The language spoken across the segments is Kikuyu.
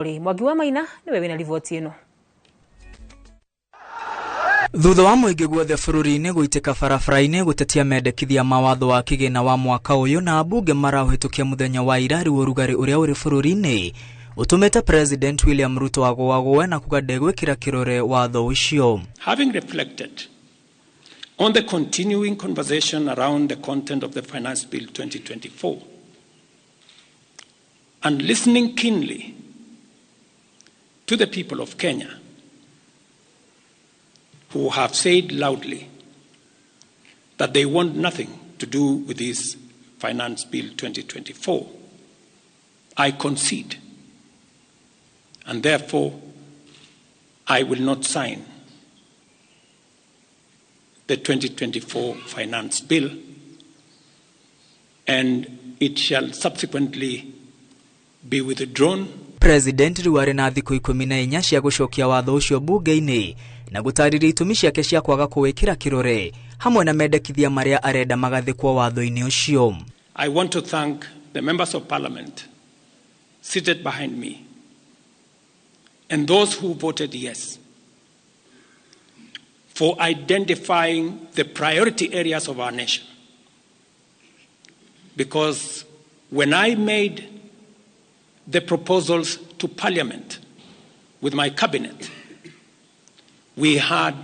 Mwangi wa Maina niwe wina riboti ino. Thutha wa mũingĩ guothe bũrũri-inĩ gũitĩka barabara-inĩ gũtetia mendekithia ma watho wa kĩgĩna wa mwaka ũyũ na ambunge maraũhĩtũkia mũthenya wa ira, rĩu ũrugarĩ ũrĩa ũrĩ bũrũri-inĩ ũtũmĩte President William Ruto agũagũe na kuga ndegwĩkĩra kĩrore watho ũcio. Having reflected on the continuing conversation around the content of the Finance Bill 2024 and listening keenly to the people of Kenya who have said loudly that they want nothing to do with this Finance Bill 2024, I concede, and therefore I will not sign the 2024 Finance Bill, and it shall subsequently be withdrawn. President rĩu arĩ na thikũ 14 cia gũcokia watho ũcio bunge-inĩ na gũtarĩria itũmi ciake cia kwaga kũwĩkĩra kĩrore hamwe na mendekithia marĩa arenda magathĩkwo watho-inĩ ũcio. I want to thank the members of parliament seated behind me and those who voted yes for identifying the priority areas of our nation. Because when I made the proposals to parliament with my cabinet, we had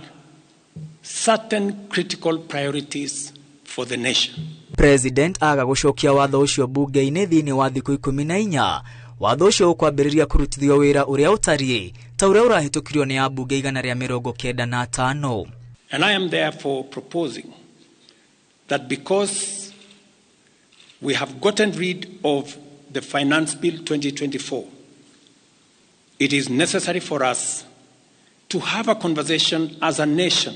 certain critical priorities for the nation. President aga gũcokia watho ũcio bunge-inĩ thĩinĩ wa thikũ 14, watho ũcio ũkwambĩrĩria kũrutithio wĩra ũrĩa ũtariĩ ta ũrĩa ũrahĩtũkirio nĩ ambunge 195. And I am therefore proposing that because we have gotten rid of the Finance Bill 2024, it is necessary for us to have a conversation as a nation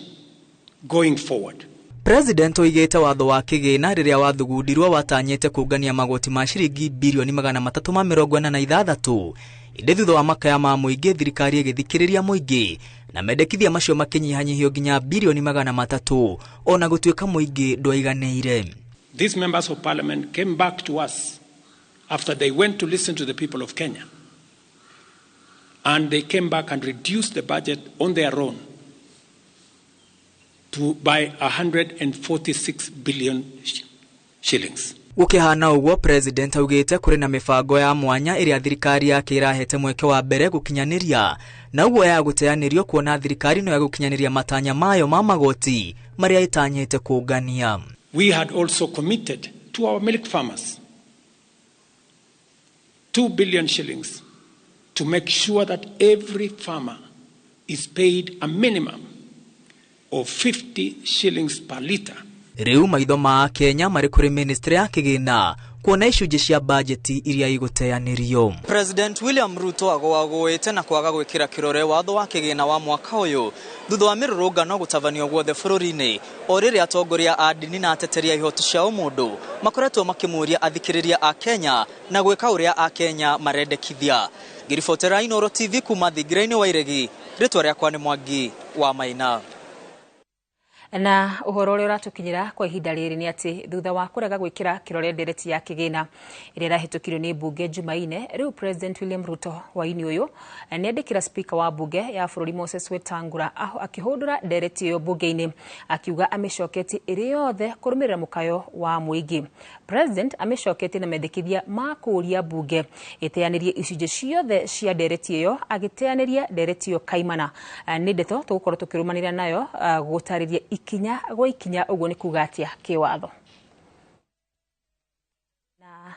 going forward. President oigĩte watho wa kĩgĩna rĩrĩa wathugundirwo watanyĩte kũngania magoti ma ciringi birioni 346, ĩndĩ thutha wa makaya ma mũingĩ thirikari ĩgĩthikĩrĩria mũingĩ na mendekithia macio makĩnyihanyihio nginya birioni 300, ona gũtuĩka mũingĩ ndwaiganĩire. These members of parliament came back to us after they went to listen to the people of Kenya, and they came back and reduced the budget on their own to by 146 billion shillings. Gũkĩhana ũguo, President augĩte kũrĩ na mĩbango ya mwanya ĩrĩa thirikari yake ĩrahete mweke wa mbere gũkinyanĩria, na ũguo ya gũteanĩrio kuona thirikari no ĩgũkinyanĩria matanya mayo ma magoti marĩa ĩtanyĩte kũngania. We had also committed to our milk farmers 2 billion shillings to make sure that every farmer is paid a minimum of 50 shillings per liter. Rĩu maitho ma Kenya marĩ kũrĩ ministry ya kĩgĩna kuona icunjĩ cia bajeti iria igũteanĩrio. President William Ruto agũagũĩte na kwaga gwĩkĩra kĩrore watho wa kĩgĩna wa mwaka ũyũ thutha wa mĩrũrũngano gũtabanio guothe bũrũri-inĩ, o rĩrĩa atongoria a ndini na ateteri a ihoto cia ũmũndũ makoretwo makĩmũria athikĩrĩria a Kenya na gwĩka ũrĩa a Kenya marendekithia. Ngĩribotera Inooro TV kuma thingira-inĩ wa Iregi, rĩtwa rĩakwa nĩ Mwangi wa Maina. Na ũhoro ũrĩa ũratũkinyĩra kwa ihinda rĩrĩ nĩ atĩ thutha wa kũrega gwĩkĩra kĩrore ndereti ya kĩgĩna ĩrĩa ĩrahĩtũkirio nĩ mbunge Jumaine, rĩu President William Ruto hwaĩ-inĩ ũyũ nĩandĩkĩra Speaker wa mbunge ya bũrũri Moses Wetangula akĩhũndũra ndereti ĩyo mbunge-inĩ, akiuga amĩcoketie ĩrĩ yothe kũrũmĩrĩra mũkayo wa mũingĩ. President amĩcoketie na mendekithia ma kũũria mbunge ĩteanĩrie icunjĩ ciothe cia ndereti ĩyo, agĩteanĩria ndereti ĩyo kaimana. Nĩ ndeto tũgũkorwo tũkĩrũmanĩra nayo gũtarĩria ikinya gwa ikinya ũguo nĩ kuga atĩa kĩwatho. Na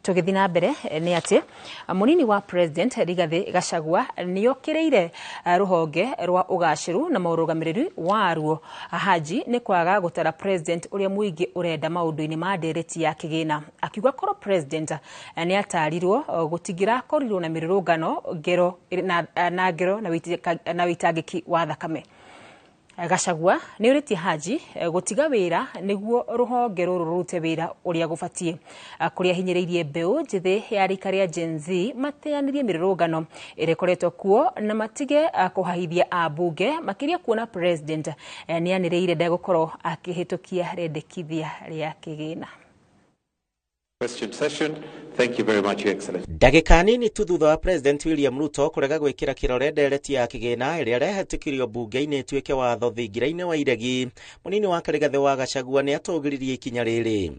tũgĩthiĩ na mbere nĩ atĩ mũnini wa President Rigathĩ Gachagua nĩokĩrĩire rũhonge rwa ũgacĩru na mũrũgamĩrĩri waruo Haji nĩ kwaga gũtara President ũrĩa mũingĩ ũrenda maũndũ-inĩ ma ndereti ya kĩgĩna, akiuga korwo President nĩ atarirwo gũtingĩrakorirwo na mĩrũrũngano ngero na ngero na wĩitangĩki wa thakame. Gachagua nĩ ũrĩtie Haji gũtiga wĩra nĩguo rũhonge rũrũ rũrute wĩra ũrĩa gũbatiĩ, kũrĩa hinyĩrĩirie mbeũ njĩthĩ ya rika rĩa Gen Z mateanĩrie mĩrũrũngano ĩrĩa ĩkoretwo kuo na matige kũhahithia ambunge, makĩria kuona President nĩanĩrĩire ndegũkorwo akĩhĩtũkia rĩendekithia rĩa kĩgĩna. Question session. Thank you very much, Your Excellency. Ndagĩka nini tu thutha wa President William Ruto kũrega gwĩkĩra kĩrore ndereti ya kĩgĩna ĩrĩa ĩrehetũkirio mbunge-inĩ ĩtuĩke watho thingira-inĩ wa iregi, mũnini wa Rigathĩ wa Gachagua nĩ atũgĩririe ikinya rĩrĩ.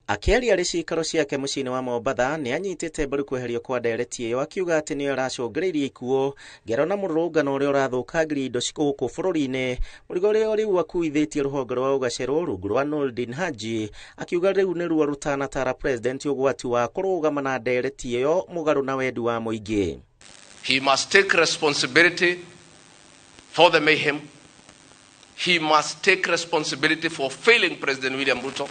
Akĩaria arĩ ciikaro ciake mũciĩ-inĩ wa Mombatha, nĩ anyitĩte mbaru kweherio kwa ndereti ĩyo, akiuga atĩ nĩyo ĩracũngĩrĩirie ikuũ, ngero na mũrũrũngano ũrĩa ũrathũkangiria indo gũkũ bũrũri-inĩ, mũrigo ũrĩa rĩu akuithĩtie rũhonge rwa ũgacerwo rungu rwa Noordin Haji, akiuga rĩu nĩruo rũtanatara president ũgwati wa kũrũgama na ndereti ĩyo mũgarũ na wendi wa mũingĩ. He must take responsibility for the mayhem. He must take responsibility for failing President William Ruto.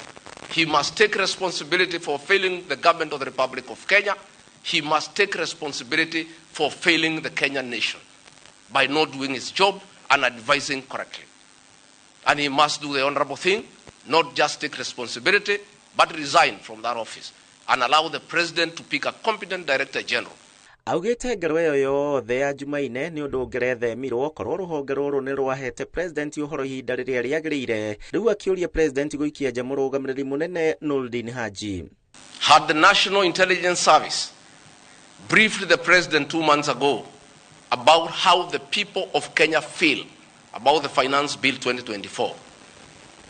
He must take responsibility for failing the government of the Republic of Kenya. He must take responsibility for failing the Kenyan nation by not doing his job and advising correctly. And he must do the honorable thing, not just take responsibility, but resign from that office and allow the president to pick a competent director general. Augĩte ngero ĩyo yothe ya Jumaine nĩ ũndũ ũngĩrethemirwo korwo rũhonge rũrũ nĩ rwahete president ũhoro ihinda rĩrĩa rĩagĩrĩire. Rĩu akĩũria president gũikia nja mũrũgamĩrĩri mũnene Noordin Haji. Had the National Intelligence Service briefed the president 2 months ago about how the people of Kenya feel about the Finance Bill 2024,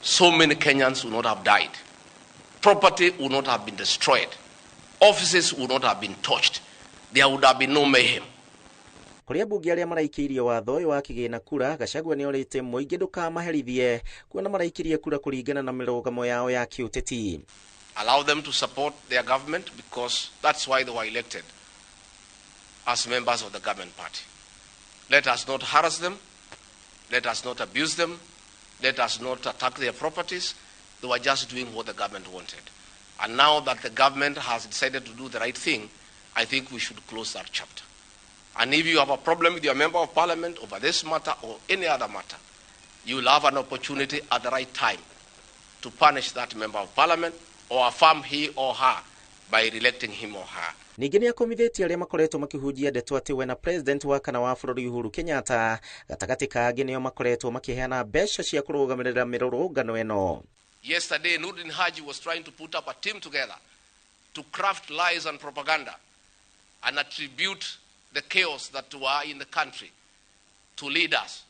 so many Kenyans would not have died. Property would not have been destroyed. Offices would not have been touched. There would have been no mayhem. Kũrĩ ambunge arĩa maraikĩirie watho ũyũ wa kĩgĩna kura, Gachagua nĩ orĩte mũingĩ ndũkamaherithie kuona maraikĩrie kura kũringana na mĩrũgamo yao ya kĩũteti. Allow them to support their government because that's why they were elected as members of the government party. Let us not harass them. Let us not abuse them. Let us not attack their properties. They were just doing what the government wanted. And now that the government has decided to do the right thing, I think we should close that chapter. And if you have a problem with your member of parliament over this matter or any other matter, you will have an opportunity at the right time to punish that member of parliament or affirm he or her by electing him or her. Ningĩ nĩ akomithĩtie arĩa makoretwo makĩhunjia ndeto atĩ we na president wa kana wa bũrũri Uhuru Kenyatta gatagatĩ kangĩ nĩo makoretwo makĩheana mbeca cia kũrũgamĩrĩra mĩrũrũngano ĩno. Yesterday, Noordin Haji was trying to put up a team together to craft lies and propaganda and attribute the chaos that were in the country to leaders,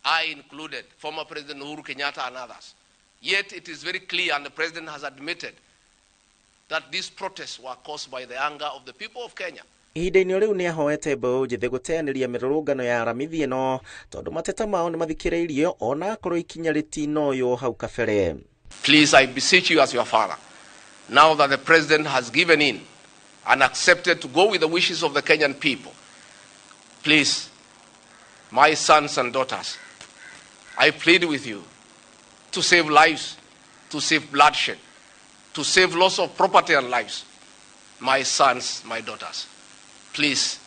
I included, former President Uhuru Kenyatta and others. Yet it is very clear, and the president has admitted, that these protests were caused by the anger of the people of Kenya. Ihinda-inĩ rĩu nĩ ahoete mbeũ njĩthĩ gũteanĩria mĩrũrũngano ya aramithi ĩno tondũ mateta mao nĩ mathikĩrĩirio ona akorwo ikinya rĩtinoywo hau kabere. Please, I beseech you as your father, now that the president has given in and accepted to go with the wishes of the Kenyan people, please, my sons and daughters, I plead with you to save lives, to save bloodshed, to save loss of property and lives. My sons, my daughters, please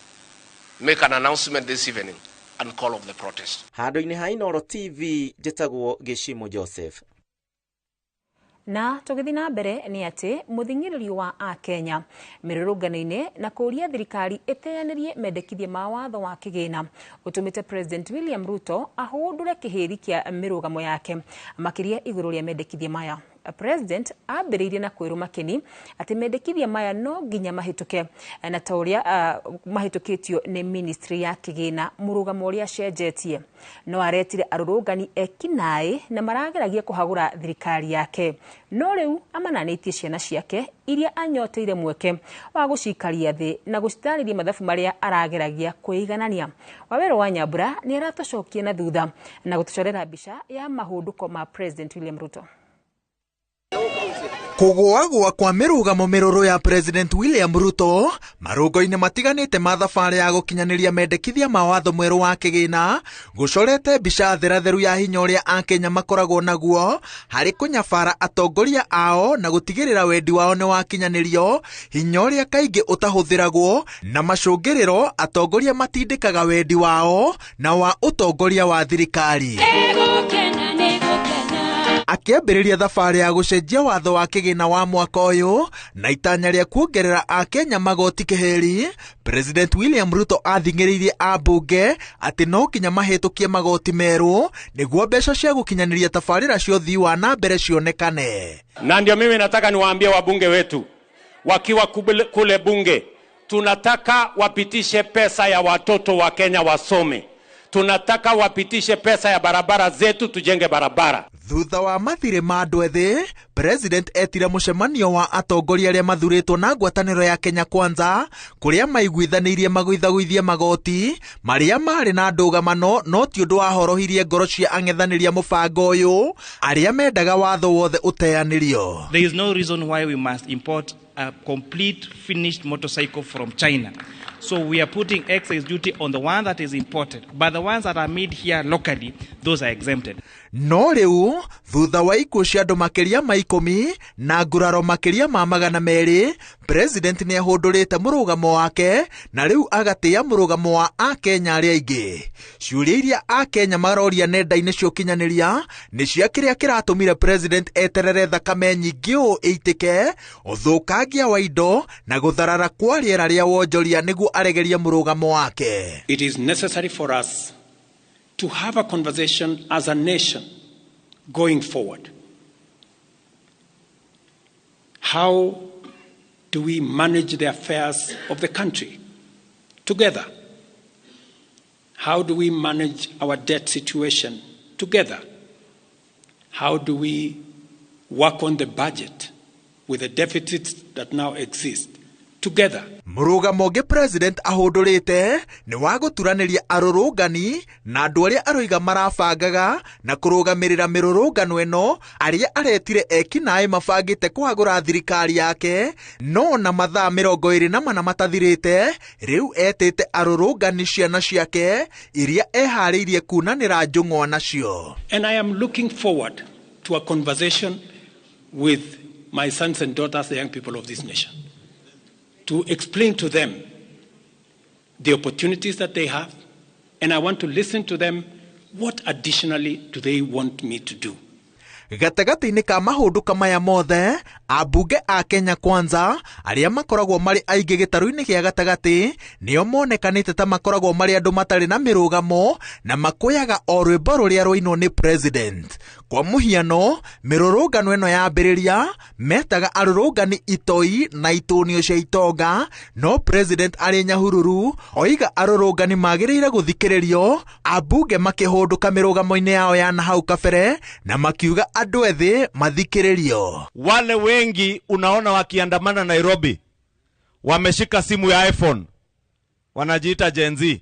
make an announcement this evening and call off the protest. Handũ-inĩ ha Inooro TV, njĩtagwo Gĩcimo Joseph. Na tũgĩthiĩ na mbere nĩ atĩ mũthing'ĩrĩrio wa Akenya mĩrũrũngano-inĩ na kũũria thirikari ĩteanĩrie mendekithia ma watho wa kĩgĩna ũtũmĩte President William Ruto ahũndũre kĩhĩri kĩa mĩrũgamo yake makĩria igũrũ rĩa mendekithia maya. President ambĩrĩirie na kwĩrũma kĩni atĩ mendekithia maya no nginya mahĩtũke na ta ũrĩa mahĩtũkĩtio nĩ ministry ya kĩgĩna mũrũgamo ũrĩa acenjetie. No aretire arũrũngani ekinaĩ na marageragia kũhagũra thirikari yake, no rĩu amananĩtie ciana ciake iria anyoteire mweke wa gũcikaria thĩ na gũcitarĩria mathabu marĩa arageragia kwĩiganania. Wawerũ wa Nyambura nĩ aratũcokia na thutha na gũtũcorera mbica ya mahũndũko ma President William Ruto. Kũgũagũa kwa mĩrũgamo mĩrũrũ ya President William Ruto marũngo-inĩ matiganĩte ma thabarĩ ya gũkinyanĩria mendekithia ma watho mwerũ wa kĩgĩna gũcorete mbica theratheru ya hinya ũrĩa Akenya makoragwo naguo harĩ kũnyabara atongoria ao na gũtigĩrĩra wendi wao nĩ wakinyanĩrio, hinya ũrĩa kaingĩ ũtahũthĩragwo na macũngĩrĩro atongoria matindĩkaga wendi wao na wa ũtongoria wa thirikari. Akĩambĩrĩria thabarĩ ya gũcenjia watho wa kĩgĩna wa mwaka ũyũ na itanya rĩa kuongerera akenya magoti kĩhĩri, President William Ruto athing'ĩrĩirie ambunge atĩ no nginya mahĩtũkie magoti merũ nĩguo mbeca cia gũkinyanĩria tabarĩra cia ũthii wa na mbere cionekane. Na ndio mimi nataka niwaambie wabunge wetu wakiwa kule bunge, tunataka wapitishe pesa ya watoto wa Kenya wasome. Tunataka wapitishe pesa ya barabara zetu tujenge barabara. Thutha wa mathirĩ ma andũ ethĩ, President etire mũcemanio wa atongoria arĩa mathurĩtwo na ngwatanĩro ya Kenya Kwanza kũrĩa maiguithanĩirie magũithagũithie magoti marĩa marĩ na ndũgamano, no ti ũndũ wahorohirie ngoro cia ang'ethanĩria mũbango ũyũ arĩa mendaga watho wothe ũteanĩrio. There is no reason why we must import a complete finished motorcycle from China. So we are putting excise duty on the one that is imported, but the ones that are made here locally, those are exempted. No rĩu thutha wa ikuũ cia andũ makĩria ma 10 na nguraro makĩria ma 200, President nĩ ahũndũrĩte mũrũgamo wake na rĩu agatĩĩa mũrũgamo wa akenya arĩa aingĩ. Ciũria iria akenya maroria nenda-inĩ cia ũkinyanĩria nĩ cia kĩrĩa kĩratũmire President eterere thakame nyingĩ ũũ ĩitĩke, ũthũkangia wa indo na gũtharara kwa rĩera rĩa wonjoria nĩguo aregerie mũrũgamo wake. It is necessary for us to have a conversation as a nation going forward. How do we manage the affairs of the country together? How do we manage our debt situation together? How do we work on the budget with the deficits that now exist together? Mũrũgamo ũngĩ President ahũndũrĩte nĩ wa gũturanĩria arũrũngani na andũ arĩa aroiga marabangaga na kũrũgamĩrĩra mĩrũrũngano ĩno, arĩa aretire ekinaĩ mabangĩte kũhagũra thirikari yake, no na mathaa 24 matathirĩte, rĩu etĩte arũrũngani ciana ciake iria eharĩirie kunanĩra njũng'wa nacio. And I am looking forward to a conversation with my sons and daughters, the young people of this nation, to explain to them the opportunities that they have, and I want to listen to them. What additionally do they want me to do? Gatagatĩ-inĩ ka mahũndũka maya mothe, ambunge a Kenya Kwanza arĩa makoragwo marĩ aingĩ gĩtarũ-inĩ gĩa gatagatĩ nĩo monekanĩte ta makoragwo marĩ andũ matarĩ na mĩrũgamo na makũyaga o rwĩmbo rũrĩa rũinwo nĩ President. Kwa mũhiano, mĩrũrũngano ĩno yambĩrĩria metaga arũrũngani itoi na itũnio cia itonga, no President arĩ Nyahururu oiga arũrũngani magĩrĩire gũthikĩrĩrio, ambunge makĩhũndũka mĩrũgamo-inĩ yao ya na hau kabere na makiuga andũ ethĩ mathikĩrĩrio. Wale wengi unaona wakiandamana Nairobi wameshika simu ya iPhone, wanajiita Gen Z,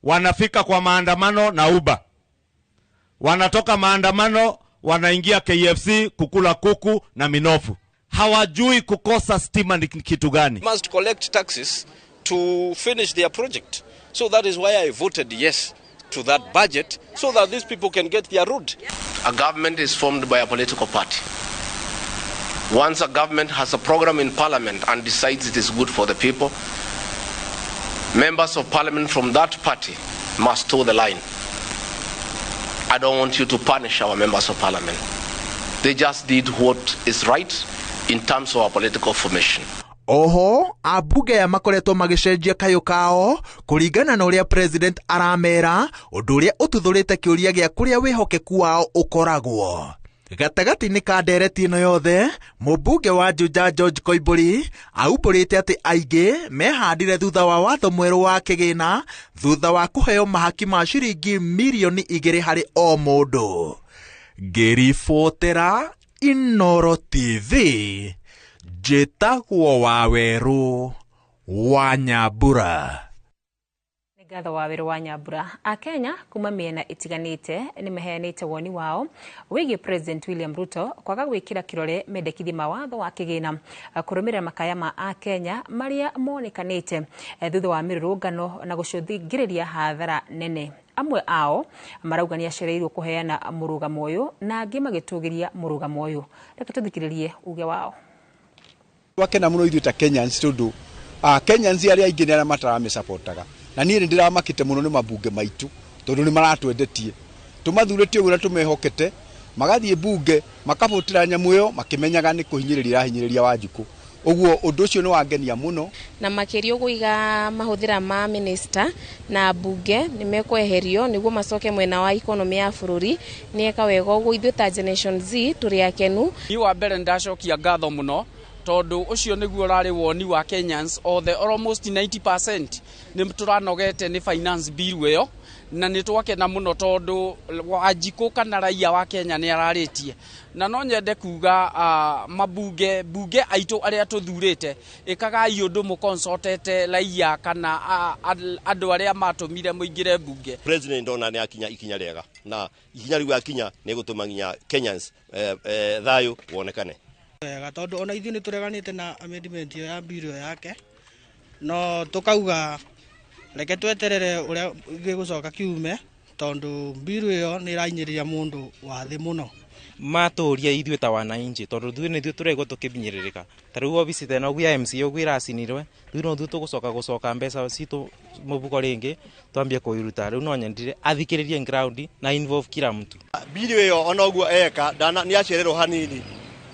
wanafika kwa maandamano na Uber, wanatoka maandamano wanaingia KFC kukula kuku na minofu. Hawajui kukosa stima ni kitu gani. Must collect taxes to finish their project. So that is why I voted yes to that budget, so that these people can get their road. A government is formed by a political party. Once a government has a program in parliament and decides it is good for the people, members of parliament from that party must toe the line. I don't want you to punish our members of parliament. They just did what is right in terms of our political formation. Oho, ambunge aya makoretwo magĩcenjia kayũ kao kũringana na ũrĩa President aramera, ũndũ ũrĩa ũtuthũrĩte kĩũria gĩa kũrĩa wĩhokeku wao ũkoragwo. Gatagatĩ-inĩ ka ndereti ĩno yothe, mũmbunge wa Juja George Koimbũri aumbũrĩte atĩ aingĩ mehandire thutha wa watho mwerũ wa kĩgĩna thutha wa kũheo mahaki ma ciringi mirioni 2 harĩ o mũndũ. Ngĩribotera Inooro TV, njĩtagwo Wawerũ wa Nyambura. Ngatho wa Wawerũ wa Nyambura. Akenya kuma mĩena ĩtiganĩte nĩ maheanĩte woni wao wĩgiĩ President William Ruto kwaga gwĩkĩra kĩrore mendekithia ma watho wa kĩgĩna kũrũmĩrĩra makaya ma Akenya marĩa monekanĩte thutha wa mĩrũrũngano na gũcũthingĩrĩria hathara nene. Amwe ao marauga nĩ acereirwo kũheana mũrũgamo ũyũ na angĩ magĩtũgĩria mũrũgamo ũyũ. Reke tũthikĩrĩrie uge wao. Twakena mũno ithuĩ ta Kenyans tondũ Kenyans arĩa aingĩ nĩ arĩa mataramĩcapotaga, na niĩ nĩ ndĩramakĩte mũno nĩ mabunge maitũ tondũ nĩ maratwendetie, tũmathurĩtie ũguo na tũmehokete, Magathiĩ bunge makabũtĩra nyamũ ĩyo makĩmenyaga nĩ kũhinyĩrĩria irahinyĩrĩria Wanjikũ. Ũguo ũndũ ũcio nĩ wangenia mũno. Na makĩria ũgũiga mahũthĩra ma minister na bunge nĩ mekweherio nĩguo macoke mwena wa economy ya bũrũri. Nĩ eka wega ũguo, ithuĩ ta Generation Z tũrĩ akenu. Niĩ wa mbere nĩndacokia ngatho mũno tondũ ũcio nĩguo ũrarĩ woni wa Kenyans othe, almost 90% nĩ tũranogete nĩ finance bill ĩyo, na nĩ twakena mũno tondũ Wanjikũ kana raia wa Kenya nĩ ararĩtie. Na no nyende kuga mabunge bunge aitũ arĩa tũthurĩte, ĩkagai ũndũ mũconsultete raia kana andũ arĩa matũmire mũingĩre bunge. President ndona nĩ akinya ikinya rĩega, na ikinya rĩu akinya nĩ gũtũma nginya Kenyans thayũ wonekane wega, tondũ ona ithuĩ nĩ tũreganĩte na amendment ĩyo ya bill ĩyo yake, no tũkauga reke tweterere ũrĩa gĩgũcoka kiume, tondũ bill ĩyo nĩ ĩrahinyĩrĩria mũndũ wa thĩ mũno. Matũria ithuĩ ta wananchi, tondũ ithuĩ nĩ ithuĩ tũraigua tũkĩbinyĩrĩrĩka. Ta rĩu obici ta ĩno ũguo ya MCA ũguo ĩracinirwe, rĩu no ithuĩ tũgũcoka gũcoka mbeca citũ mũbuko rĩngĩ twambie kũiruta. Rĩu no nyendire athikĩrĩrie ground na involve kila mtu. Bill ĩyo ona ũguo eka nĩ acererwo hanini,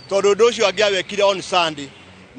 tondũ ũndũ ũcio angĩawekire on Sunday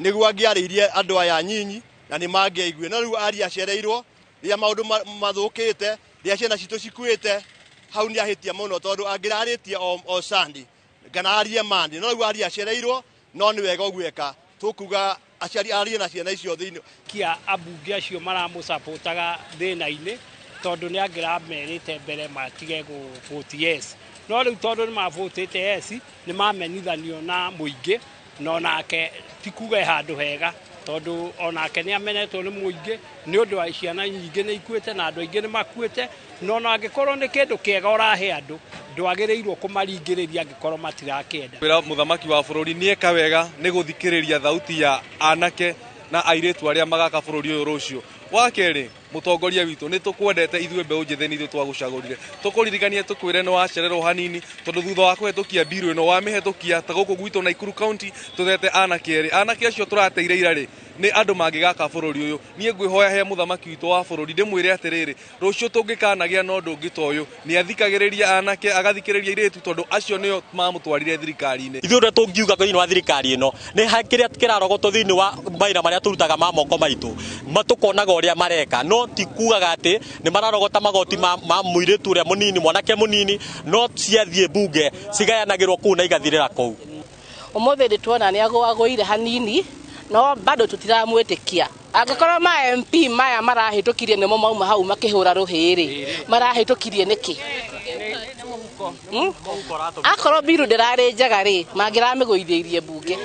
nĩguo angĩarĩirie andũ aya nyinyi na nĩ mangĩaiguire. No rĩu aria acereirwo rĩrĩa maũndũ mathũkĩte, rĩrĩa ciana citũ cikuĩte, hau nĩ ahĩtia mũno, tondũ angĩrarĩtie o Sunday kana arie Monday, no rĩu aria acereirwo. No nĩ wega ũguo eka, tũkuga aciari arie na ciana icio thĩinĩ. Kia ambunge acio maramũcapotaga thĩna-inĩ, tondũ nĩ angĩramerĩte mbere matige gũ-vote yes, no rĩu tondũ nĩ mavotĩte yes, nĩ mamenithanio na mũingĩ, no nake ti kuga e handũ hega, tondũ onake nĩ amenetwo nĩ mũingĩ nĩ ũndũ wa ciana nyingĩ nĩ ikuĩte na andũ aingĩ nĩ makuĩte. No ona angĩkorwo nĩ kĩndũ kĩega ũrahe andũ, ndwagĩrĩirwo kũmaringĩrĩria angĩkorwo matirakĩenda. Kwĩra mũthamaki wa bũrũri nĩ eka wega nĩ gũthikĩrĩria thauti ya anake na airĩtu arĩa magaka bũrũri ũyũ rũciũ. Wa kerĩ, mũtongoria witũ, nĩ tũkwendete ithuĩ mbeũ njĩthĩ, nĩ ithuĩ twagũcagũrire. Tũkũririkanie tũkwĩre nĩ wacererwo hanini, tondũ thutha wa kũhetũkia bill ĩno wamĩhetũkia ta gũkũ gwitũ Nakuru County tũthete anake erĩ. Anake acio tũrateire ira rĩ, nĩ andũ mangĩgaka bũrũri ũyũ. Niĩ ngwĩhoya he mũthamaki witũ wa bũrũri ndĩmwĩre atĩrĩrĩ, rũciũ tũngĩkanagĩa na ũndũ ũngĩ ta ũyũ, nĩ athikagĩrĩria anake, agathikĩrĩria airĩtu, tondũ acio nĩo mamũtwarire thirikari-inĩ. Ithuĩ ũrĩa tũngiuga thĩinĩ wa thirikari ĩno nĩ kĩrĩa kĩrarogotwo thĩinĩ wa mawĩra marĩa tũrutaga ma moko maitũ, matũkonaga ũrĩa mareka, no ti kugaga atĩ nĩ mararogota magoti ma mũirĩtu ũrĩa mũnini, mwanake mũnini, no ciathiĩ bunge cigayanagĩrwo kũu na igathirĩra kũu. Ũmũthĩ nĩ tuona nĩ agũire hanini, no bado tũtiramwĩtĩkia. Angĩkorwo ma MP maya marahĩtũkirie nĩmo mauma hau makĩhũra rũhĩ rĩ, marahĩtũkirie nĩkĩ? Akorwo bill ndĩrarĩ njega rĩ, mangĩramĩgũithĩirie bunge.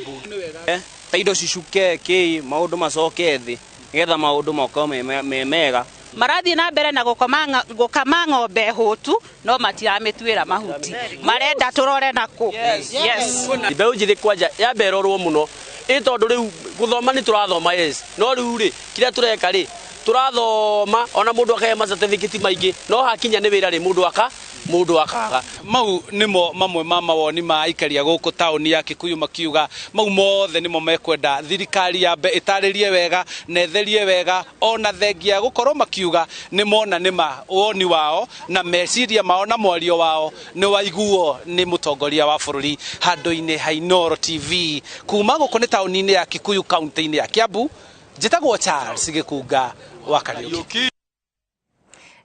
Ta indo cicuke kĩ maũndũ macoke thĩ nĩgetha maũndũ makorwo me mega. Marathiĩ na mbere na gũkama ng'ombe hũtu, no matiramĩtuĩra mahuti, marenda tũrore nakũ. Yes. Mbeũ njĩthĩ kwanja yambe ĩrorwo mũno, ĩ tondũ rĩu gũthoma nĩ tũrathoma, yes, no rĩu rĩ kĩrĩa tũreka rĩ tũrathoma ona mũndũ akahe ma certificate maingĩ, no hakinya nĩ wĩra rĩ mũndũ akaga. Mau nĩmo mamwe ma mawoni ma aikaria gũkũ taũni ya Kikuyu, makiuga mau mothe nĩmo mekwenda thirikari yambe ĩtarĩrie wega na ĩtherie wega, ona thengia gũkorwo makiuga nĩmona nĩma woni wao na meciria mao na mwario wao nĩ waiguo nĩ mũtongoria wa bũrũri. Handũ-inĩ ha Inooro TV kuma gũkũ nĩ taũni-inĩ ya Kikuyu kaunti-inĩ ya Kiambu, njĩtagwo Charles Gĩkunga wa Kariũki.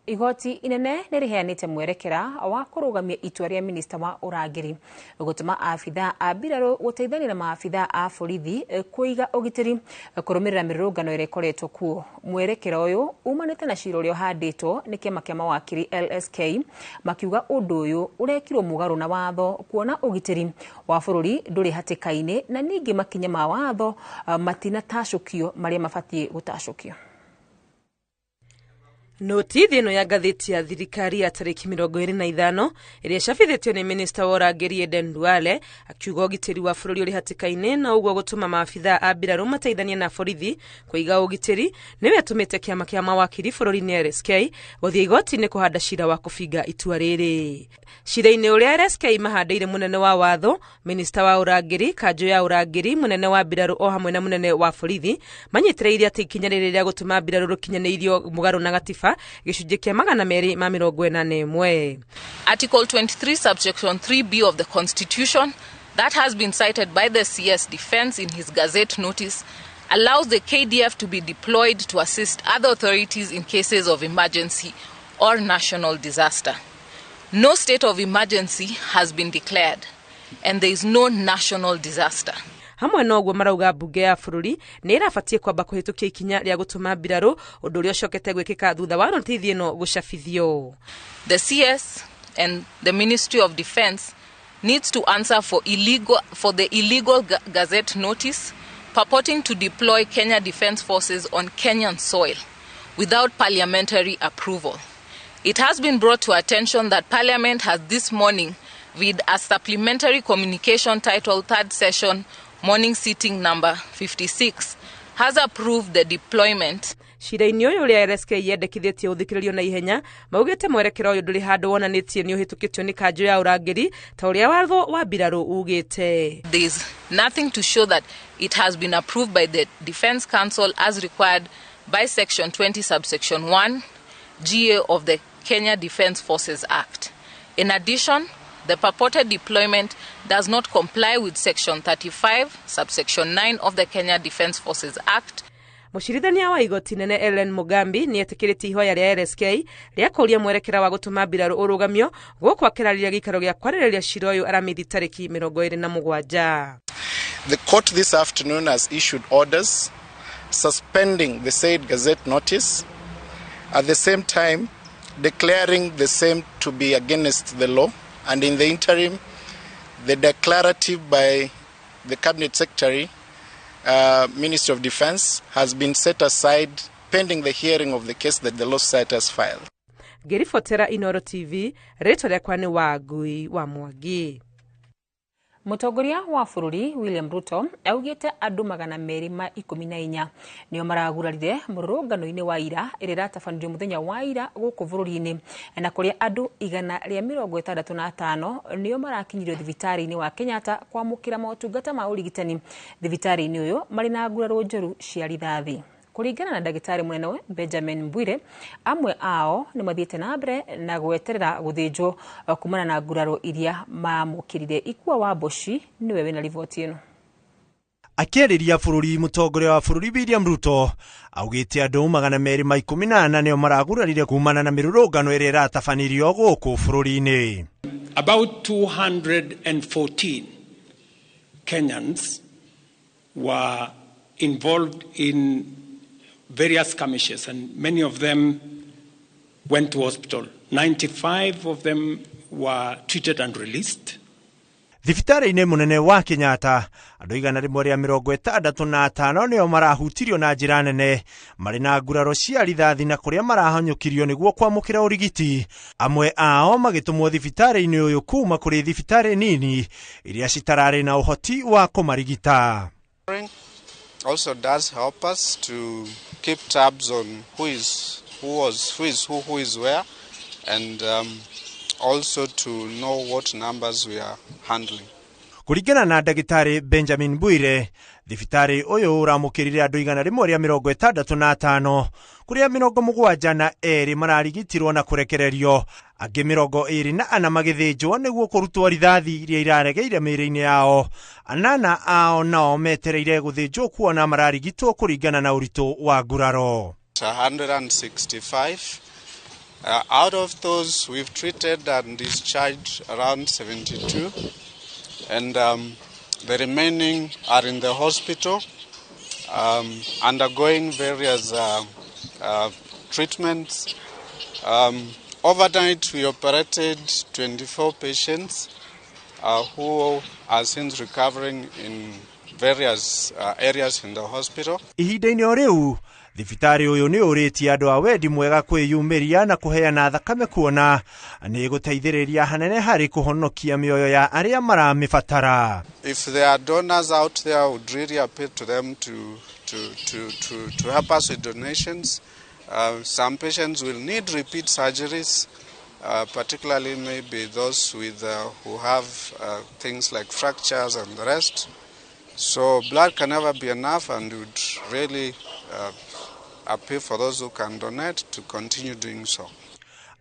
Igoti inene nĩ rĩheanĩte mwerekera wa kũrũgamia itua rĩa minista wa ũrangĩri gũtũma abithaa a mbirarũ gũteithania na maabithaa a borithi kũiga ũgitĩri kũrũmĩrĩra mĩrũrũngano ĩrĩa ĩkoretwo kuo. Mwerekera ũyũ umanĩte na cira ũrĩa ũhandĩtwo nĩ kĩama kĩa mawakiri LSK, makiuga ũndũ ũyũ ũrekirwo mũgarũ na watho, kuona ũgitĩri wa bũrũri ndũrĩ hatĩka-inĩ na ningĩ makinya ma watho matinatacũkio marĩa mabatiĩ gũtacũkio. Notithi ĩno ya ngathĩti ya thirikari ya tarĩki 25 ĩrĩa ĩcabithĩtio nĩ minista wa ũrangĩri Aden Duale akiuga ũgitĩri wa bũrũri ũrĩ hatĩka-inĩ na ũguo gũtũma maabithaa a mbirarũ mateithanie na borithi kũiga ũgitĩri nĩwe atũmĩte kĩama kĩa mawakiri bũrũri-inĩ LSK gũthiĩ igoti-inĩ kũhanda cira wa kũbinga itua rĩrĩ. Cira-inĩ ũrĩa LSK mahandĩire mũnene wa watho, minista wa ũrangĩri, kanjũ ya ũrangĩri, mũnene wa mbirarũ o hamwe na mũnene wa borithi manyitĩrĩire atĩ ikinya rĩrĩ rĩa gũtũma mbirarũ rũkinyanĩirio mũgarũ na gatiba gatiba gĩcunjĩ kĩa 241. Article 23 subsection 3B of the Constitution that has been cited by the CS Defense in his Gazette notice allows the KDF to be deployed to assist other authorities in cases of emergency or national disaster. No state of emergency has been declared and there is no national disaster. Hamwe na ũguo marauga mbunge ya bũrũri nĩ ĩrabatiĩ kwamba kũhĩtũkia ikinya rĩa gũtũma mbirarũ, ũndũ ũrĩa ũcokete gwĩkĩka thutha wa notithi ĩno gũcabithio. The CS and the Ministry of Defense needs to answer for the illegal Gazette notice purporting to deploy Kenya Defense Forces on Kenyan soil without parliamentary approval. It has been brought to attention that Parliament has this morning, with a supplementary communication titled Third Session Morning Sitting Number 56, has approved the deployment. Cira-inĩ ũyũ ũrĩa LSK yendekithĩtie ũthikĩrĩrio na ihenya maugĩte mwerekera ũyũ ndũrĩ handũ wonanĩtie nĩ ũhĩtũkĩtio nĩ kanjũ ya ũrangĩri ta ũrĩa watho wa mbirarũ ugĩte. There is nothing to show that it has been approved by the Defense Council as required by Section 20 subsection 1 GA of the Kenya Defense Forces Act. In addition, the purported deployment does not comply with Section 35 subsection 9 of the Kenya Defense Forces Act. Mũcirithania wa igoti nene Ellen Mugambi nĩ etĩkĩrĩtie ihoya rĩa LSK rĩa kũũria mwerekera wa gũtũma mbirarũ ũrũgamio gũkũ akĩrarĩria gĩikaro gĩa kwarĩrĩria cira ũyũ Aramithi tarĩki 27. The court this afternoon has issued orders suspending the said Gazette notice, at the same time declaring the same to be against the law, and in the interim the declarative by the Cabinet Secretary, Ministry of Defense, has been set aside pending the hearing of the case that the Law Society has filed. Ngĩribotera Inoro TV, rĩtwa rĩakwa nĩ Wangui wa Mwangi. Mũtongoria wa bũrũri William Ruto augĩte andũ 214 nĩo maragurarire mũrũrũngano-inĩ wa ira ĩrĩa ĩratabanĩrio mũthenya wa ira gũkũ bũrũri-inĩ, na kũrĩa andũ 165 nĩo marakinyirio thibitarĩ-inĩ wa Kenyatta kwamũkĩra motungata ma ũrigitani thibitarĩ-inĩ ũyũ marĩ na nguraro njũru cia rithathi. Kũringana na ndagĩtarĩ mũnene Benjamin Mbwire, amwe ao nĩ mathiĩte na mbere na gweterera gũthĩnjwo kumana na nguraro iria maamũkĩrire. Ikua wa Mboci nĩwe wĩna riboti ĩno. Akĩarĩria bũrũri, mũtongoria wa bũrũri William Ruto augĩte andũ 214 nĩo maragurarire kumana na mĩrũrũngano ĩrĩa ĩratabanĩrio gũkũ bũrũri-inĩ. About 214 Kenyans were involved in various skirmishes, and many of them went to hospital. 95 of them were treated and released. Thibitarĩ-inĩ mũnene wa Kenyatta andũ 165 nĩo marahutirio na njĩra nene marĩ na nguraro cia rithathi na kũrĩa marahanyũkirio nĩguo kwamũkĩra ũrigiti. Amwe ao magĩtũmwo thibitarĩ-inĩ ũyũ kuma kũrĩ thibitarĩ nini iria citararĩ na ũhoti wa kũmarigita. Also does help us to keep tabs on who is who, who is where, and also to know what numbers we are handling. Kũringana na ndagĩtarĩ Benjamin Mbwire, thibitarĩ ũyũ ũramũkĩrire andũ 165 kũrĩa 72 mararigitirwo na kũrekererio, angĩ 24 magĩthĩnjwo nĩguo kũrutwo rithathi iria iraregeire mĩĩrĩ-inĩ yao. 8 ao nao metereire gũthĩnjwo kuona mararigitwo kũringana na ũritũ wa nguraro. 165. Out of those, we've treated and discharged around 72, and the remaining are in the hospital undergoing various treatments. Overnight, we operated 24 patients who are since recovering in various areas in the hospital. Ihinda-inĩ o rĩu, thibitarĩ ũyũ nĩ ũrĩtie andũ a wendi mwega kwĩyumĩria na kũheana thakame kuona nĩ gũteithĩrĩria hanene harĩ kũhonokia mĩoyo ya arĩa maramĩbatara. If there are donors out there, I would really appeal to them to help us with donations. Some patients will need repeat surgeries, particularly maybe those with who have things like fractures and the rest. So blood can never be enough, and would really appeal for those who can donate to continue doing so.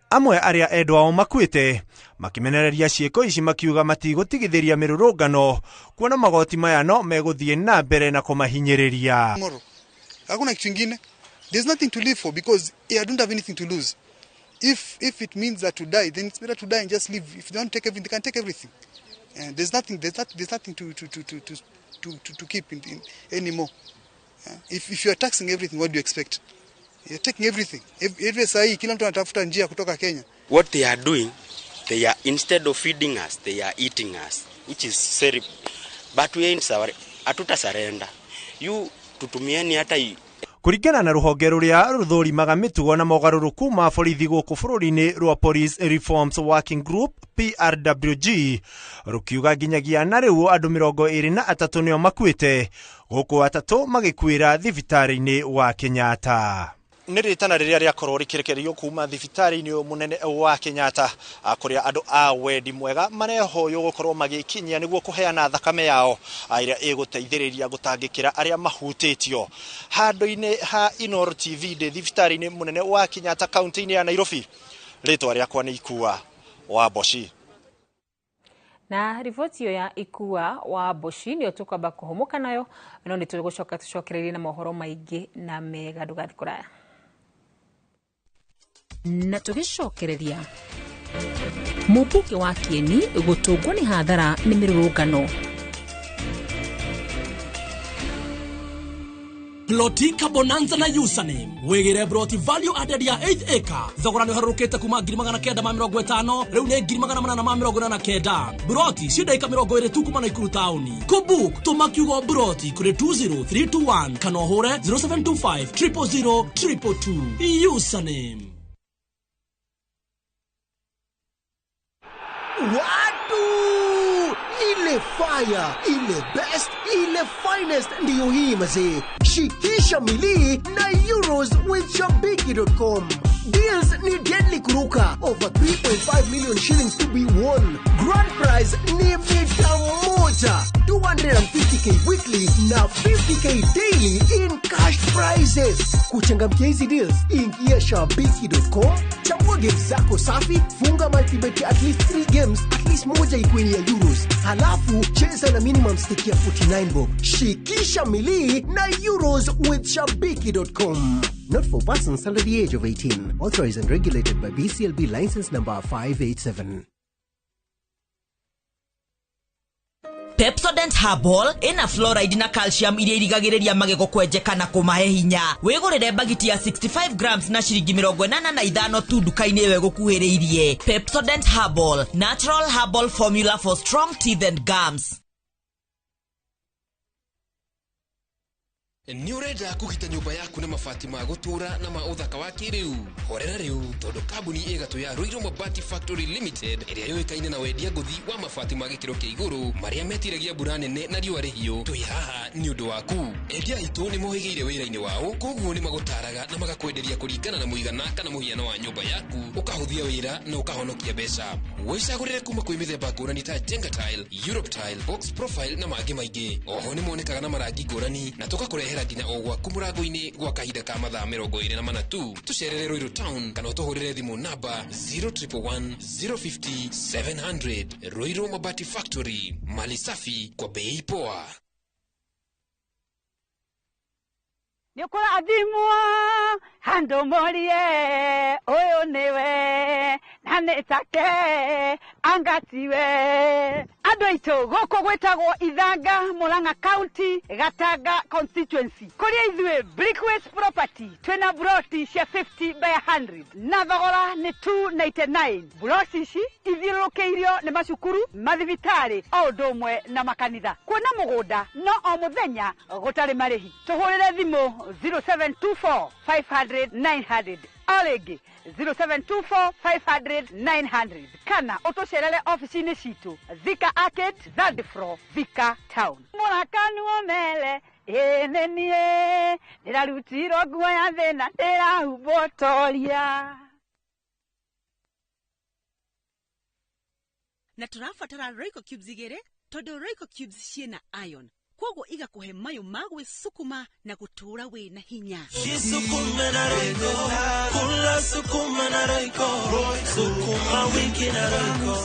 Amwe arĩa endwa ao makuĩte makĩmenereria ciĩko ici makiuga matigũtigithĩria mĩrũrũngano kuona magoti maya no megũthiĩ na mbere na kũmahinyĩrĩria. Tomorrow. Hakuna kitu kingine. There's nothing to live for because I don't have anything to lose. If it means that to die, then it's better to die and just live. If you don't take everything, they can take everything. And there's nothing to keep in anymore. If you are taxing everything, what do you expect? You're taking everything. Every sahi kila mtu anatafuta njia kutoka Kenya. What they are doing, they are, instead of feeding us, they are eating us, which is very, but we ain't sorry. Atuta surrender. You tutumieni hata Kũringana na rũhonge rũrĩa rũthũrimaga mĩtugo na mogarũrũku ma borithi gũkũ bũrũri-inĩ rwa Police Reforms Working Group PRWG rũkiuga nginyagia na rĩu andũ 23 nĩo makuĩte gũkũ 3 magĩkuĩra thibitarĩ-inĩ wa Kenyatta. Nĩ rĩtana rĩrĩa rĩakorwo rĩkĩrekererio kuma thibitarĩ-inĩ mũnene wa Kenyatta kũrĩa andũ a wendi mwega marehoywo gũkorwo magĩkinyia nĩguo kũheana thakame yao ĩrĩa ĩgũteithĩrĩria gũtangĩkĩra arĩa mahutĩtio. Handũ-inĩ ha Inooro TV ndĩ thibitarĩ-inĩ mũnene wa Kenyatta kaunti-inĩ ya Nairobi, rĩtwa rĩakwa nĩ Ikua wa Mboci. Na riboti ĩyo ya Ikua wa Mboci nĩyo tũkwamba kũhũmũka nayo, no nĩ tũgũcoka tũcokererie na mohoro maingĩ na mega. Ndũgathiĩ kũraya. Na tũgĩcokereria mũmbunge wa Kieni gũtũngwo nĩ hathara nĩ mĩrũrũngano. Plotika Bonanza na username wigire broti value added ya 8 acre thogora ni harurukite kuma 950 riu ni 889 broti cio ndagika 20 tu kuma Nakuru tauni kubook tuma kiugo broti kuri 20321 kana uhure 0725 000 222 username. Watu ile fire, ile best, ile finest ndiyo hii mazee. Shikisha milii na euros with Shabiki.com. Deals ni deadly kuruka. Over 3.5 million shillings to be won. Grand prize ni mita moja. 250k weekly na 50k daily in cash prizes. Kuchangamkia hizi deals, ingia Shabiki.com, chagua games zako safi, funga multibet at least 3 games, at least moja ikuwe ni ya euros. Halafu cheza na minimum stake ya 49 bob. Shikisha milii na euros with Shabiki.com. Not for persons under the age of 18. Authorized and regulated by BCLB license number 587. Pepsodent Herbal ina fluoride na calcium iria irigagĩrĩria magego kwenjeka na kũmahe hinya. Wĩgũrĩre bagiti ya 65 grams na ciringi 85 tu nduka-inĩ ĩyo ĩgũkuhĩrĩirie. Pepsodent Herbal, natural herbal formula for strong teeth and gums. Nĩ ũrenda kũgita nyũmba yaku na mabati ma gũtũũra na ma ũthaka wa kĩrĩu? Horera rĩu tondũ kambuni ĩgatũ ya Ruiru Mabati Factory Limited ĩrĩa yũĩkaine na wendia ngũthi wa mabati ma gĩkĩro kĩa igũrũ marĩa metiragia mbura nene na riũa rĩhiũ, twĩ haha nĩ ũndũ waku. Endia aitũ nĩ mohĩgĩire wĩra-inĩ wao, koguo nĩ magũtaraga na magakwenderia kũringana na mũigana kana mũhiano wa nyũmba yaku, ũkahũthia wĩra na ũkahonokia mbeca. Wĩcagũrĩre kuma kwĩ mĩthemba ngũrani ta Jenga Tile, Europe Tile, Box Profile na mangĩ maingĩ. Oho nĩ monekaga na marangi ngũrani na tũgakũrehera nginya o gwaku mũrango-inĩ gwa kahinda ka mathaa 24 tu. Tũcerere Ruiru Town kana ũtũhũrĩre thimũ namba 0111 050 700. Ruiru Mabati Factory, mali safi kwa bei poa. Nĩ ũkũrathimwo handũ morie ũyũ nĩwe na nĩ take angatiwe. Andũ aitũ gũkũ gwĩtagwo Ithanga, Murang'a County, Gatanga constituency. Kũrĩa ithuĩ Brickways Property twĩna broti cia 50 by 100 na thogora nĩ 299. Broti ici ithiũrũrũkĩirio nĩ macukuru, mathibitarĩ o ũndũ ũmwe na makanitha. Kuona mũgũnda no o mũthenya gũtarĩ marĩhi. Tũhũrĩre thimũ 0724 500 900. O rĩngĩ 0724 500 900 kana ũtũcerere ofici-inĩ citũ Thika Arcade, third floor, Thika Town. Mũrakanuo mele ĩĩ nĩ niĩ ndĩrarutirwo nguo ya thĩna ndĩrahumbwo toria. Na tũrabatara Royco cubes igĩrĩ tondũ Royco cubes ciĩna iron. Kwoguo igakũhe mayũ ma gwĩsukuma na gũtũũra wĩna hinya. Jisukume na Royco, kula sukuma na Royco, sukuma wiki na Royco.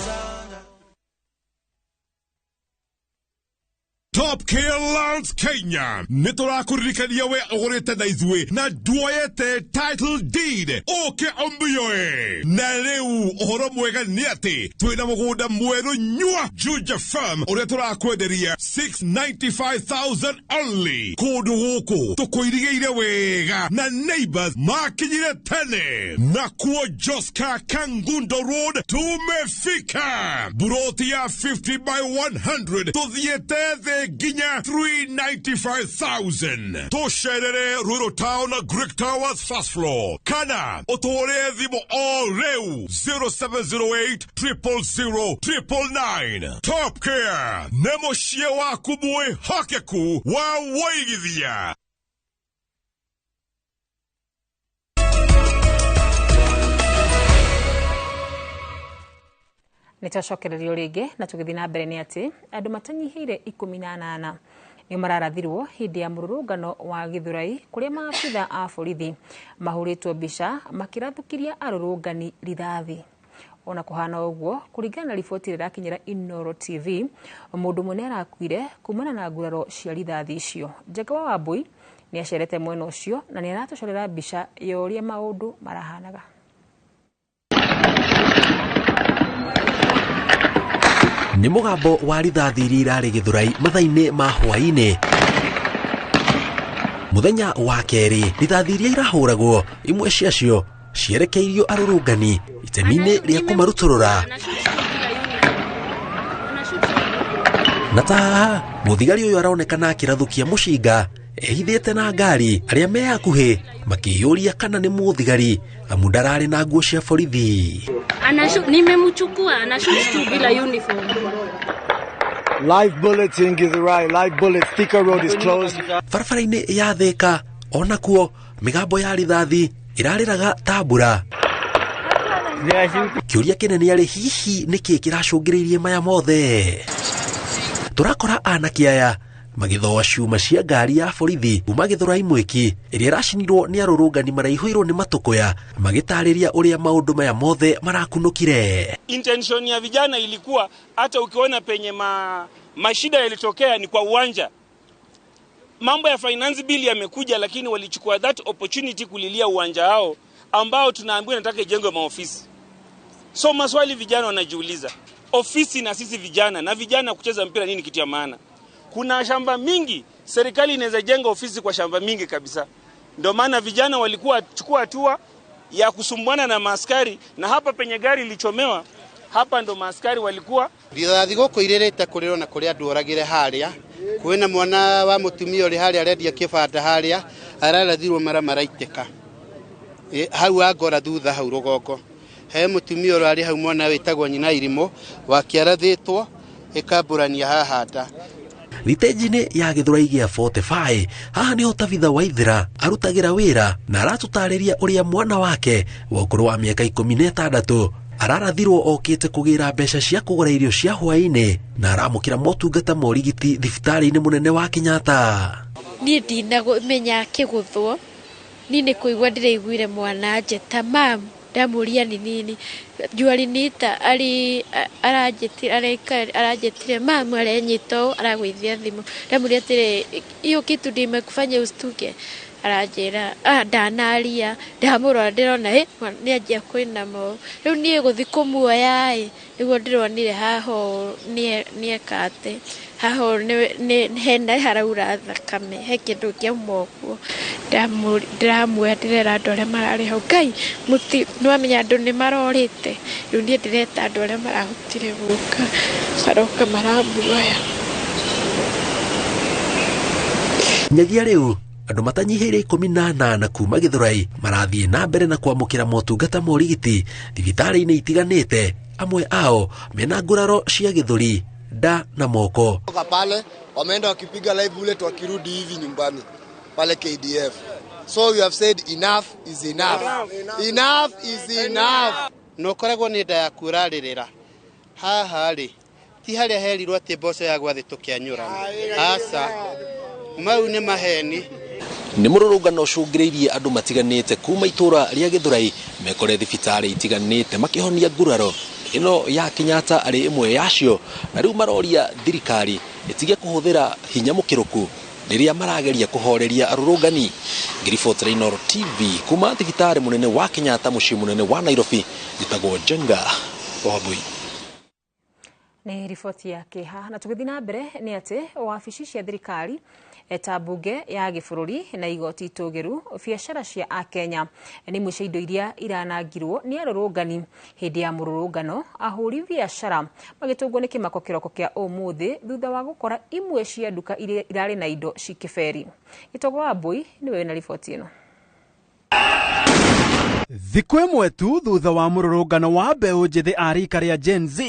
Top Care Lands Kenya nĩ tũrakũririkania we ũgũrĩte na ithuĩ na nduoyete title deed ũke ũmbiyoe. Na rĩu ũhoro mwega nĩ atĩ twĩna mũgũnda mwerũ nyua Juja Farm ũrĩa tũrakwenderia 695,000 only. Kũndũ gũkũ tũkũirigĩire wega na neighbors makinyire tene. Nakuo Joska Kangundo Road tumefika. Buroti ya 50 by 100 tũthiĩte thĩ nginya 395,000. Tũcerere Ruiru Town, Greek Towers first floor. Kana ũtũhũrĩre thimũ o rĩu 0708 000 999. Top Care nĩ mũciĩ waku mwĩhokeku wa wũigithia. Nĩ twacokererio rĩngĩ na tũgĩthiĩ na mbere nĩ atĩ andũ matanyihĩire 18 nĩo mararathirwo hĩndĩ ya mũrũrũngano wa Gĩthũrai kũrĩa maabitha a borithi mahũrĩtwo mbica makĩrathũkiria arũrũngani rithathi. Ona kũhana ũguo, kũringana na riboti ĩrĩa ĩrakinyĩra Inooro TV, mũndũ ũmwe nĩarakuire kumana na nguraro cia rithathi icio. Njenga wa Wambui nĩacerete mwena ũcio na nĩaratũcorera mbica ya ũrĩa maũndũ marahanaga. Nĩ mũgambo wa rithathi iria irarĩ Gĩthũrai mathaa-inĩ ma hwaĩ-inĩ. Mũthenya wa kerĩ, rithathi iria irahũragwo imwe ciacio cierekeirio arũrũngani itemi-inĩ rĩa kũmarutũrũra. Na ta haha, mũthigari ũyũ aronekana akĩrathũkia mũcinga ehithĩte na ngari, arĩa me hakuhĩ makĩyũria kana nĩ mũthigari amu ndararĩ na nguo cia borithi. Nimemchukua anashoot tu bila uniform. Live bullets in Githurai, live bullets, Thika Road is closed. Barabara-inĩ ya Thika onakuo mĩgambo ya rithathi ĩrarĩraga ta mbura. Kĩũria kĩnene arĩ hihi nĩkĩ kĩracũngĩrĩirie maya mothe? Tũrakora anake aya magĩthoa ciuma cia ngari ya borithi kuma Gĩthũrai Mwĩki ĩrĩa ĩracinirwo nĩ arũrũngani maraihũirwo nĩ matũkũya magĩtarĩria ũrĩa maũndũ maya mothe marakunũkire. Intention ya vijana ilikuwa hata ukiona penye mashida yalitokea ni kwa uwanja. Mambo ya finance bill yamekuja, lakini walichukua that opportunity kulilia uwanja wao ambao tunaambiwa nataka ijengwe maofisi. So maswali vijana wanajiuliza, ofisi na sisi vijana na vijana kucheza mpira nini kitu ya maana? Kuna shamba mingi, serikali inaweza jenga ofisi kwa shamba mingi kabisa. Ndio maana vijana walikuwa chukua hatua ya kusumbuana na maaskari, na hapa penye gari ilichomewa, hapa ndo maaskari walikuwa. Rithathi gũkũ irĩrĩte kũrĩrwo na kũrĩa andũ oragire harĩa. Kwĩna mwana wa mũtumia ũrĩ harĩa arendia kĩbanda harĩa, ararathirwo mara maraitĩka. Hau angora thutha hau rũgongo. He mũtumia ũrarĩ hau mwana wĩtagwo nyina Irimũ, wakĩarathĩtwo ĩkambũrania haha nda. Thitĩnji-inĩ ya Gĩthũrai gĩa 45 haha nĩho Tabitha Waithera arutagĩra wĩra na aratũtarĩria ũrĩa mwana wake wa ũkũrũ wa mĩaka 16 ararathirwo okĩte kũgĩra mbeca cia kũgũra irio cia hwaĩ-inĩ na aramũkĩra motungata ma ũrigiti thibitarĩ-inĩ mũnene wa Kenyatta. Niĩ ndinamenya akĩgũthwo, niĩ nĩ kũigua ndĩraiguire mwana anjĩta mam, ndamũria ni nini, juu aliniita aranjĩtire mam, arenyita ũũ aragũithia thimũ, ndamũria atĩrĩ hiyo kitu ndio imekufanya ustuke, aranjĩra ndanaria, ndamũrora ndĩrona nĩanjia kwĩnama ũũ, rĩu niĩ gũthiĩ kũmuoya ĩ nĩguo ndĩronire haha ũũ nĩeka atĩ haha ũũ hena haraura thakame, he kĩndũ kĩauma ũguo, ndĩramuoya ndĩrera andũ arĩa mararĩ hau, Ngai nĩwamenya andũ nĩmarorĩte, rĩu niĩ ndĩreta andũ arĩa marahotire gũka, maroka maramuoya. Nyagia rĩu andũ matanyihĩire 18 kuma Gĩthũrai marathiĩ na mbere na kwamũkĩra motungata ma ũrigiti thibitarĩ-inĩ itiganĩte, amwe ao mena nguraro cia gĩthũri, nda na moko. Pale wameenda wakipiga live bullet wakirudi hivi nyumbani pale KDF. So we have said enough is enough. Enough is enough. No koragwo nĩ nda yaku ũrarĩrĩra haha rĩ Ti harĩa herirwo atĩ mboco ya gwa thĩ tũkĩanyũrana. Aca, mau nĩ maheni. Nĩ mũrũrũngano ũcũngĩrĩirie andũ matiganĩte kuma itũra rĩa Gĩthũrai mekore thibitarĩ itiganĩte makĩhonia nguraro ĩno ya Kenyatta arĩ ĩmwe yacio, na rĩu maroria thirikari ĩtige kũhũthĩra hinya mũkĩrũku rĩrĩa marageria kũhoreria arũrũngani. Ngiriboti Inooro TV kuma thibitarĩ mũnene wa Kenyatta mũciĩ mũnene wa Nairobi, njĩtagwo Njenga Wambui. Nĩ riboti ya kĩeha. Na tũgĩthiĩ na mbere nĩ atĩ wabici cia thirikari ta mbunge ya gĩbũrũri na igoti itũgĩru, biacara cia akenya nĩ imwe cia indo iria iranangirwo nĩ arũrũngani hĩndĩ ya mũrũrũngano. Ahũri biacara magĩtũngwo nĩ kĩmako kĩroko kĩa ũmũthĩ thutha wa gũkora imwe cia nduka iria irarĩ na indo cikĩberi. Gĩtongo wa Mbui nĩwe wĩna riboti ĩno. Thikũ ĩmwe tu thutha wa mũrũrũngano wa mbeũ njĩthĩ a rika rĩa Gen Z,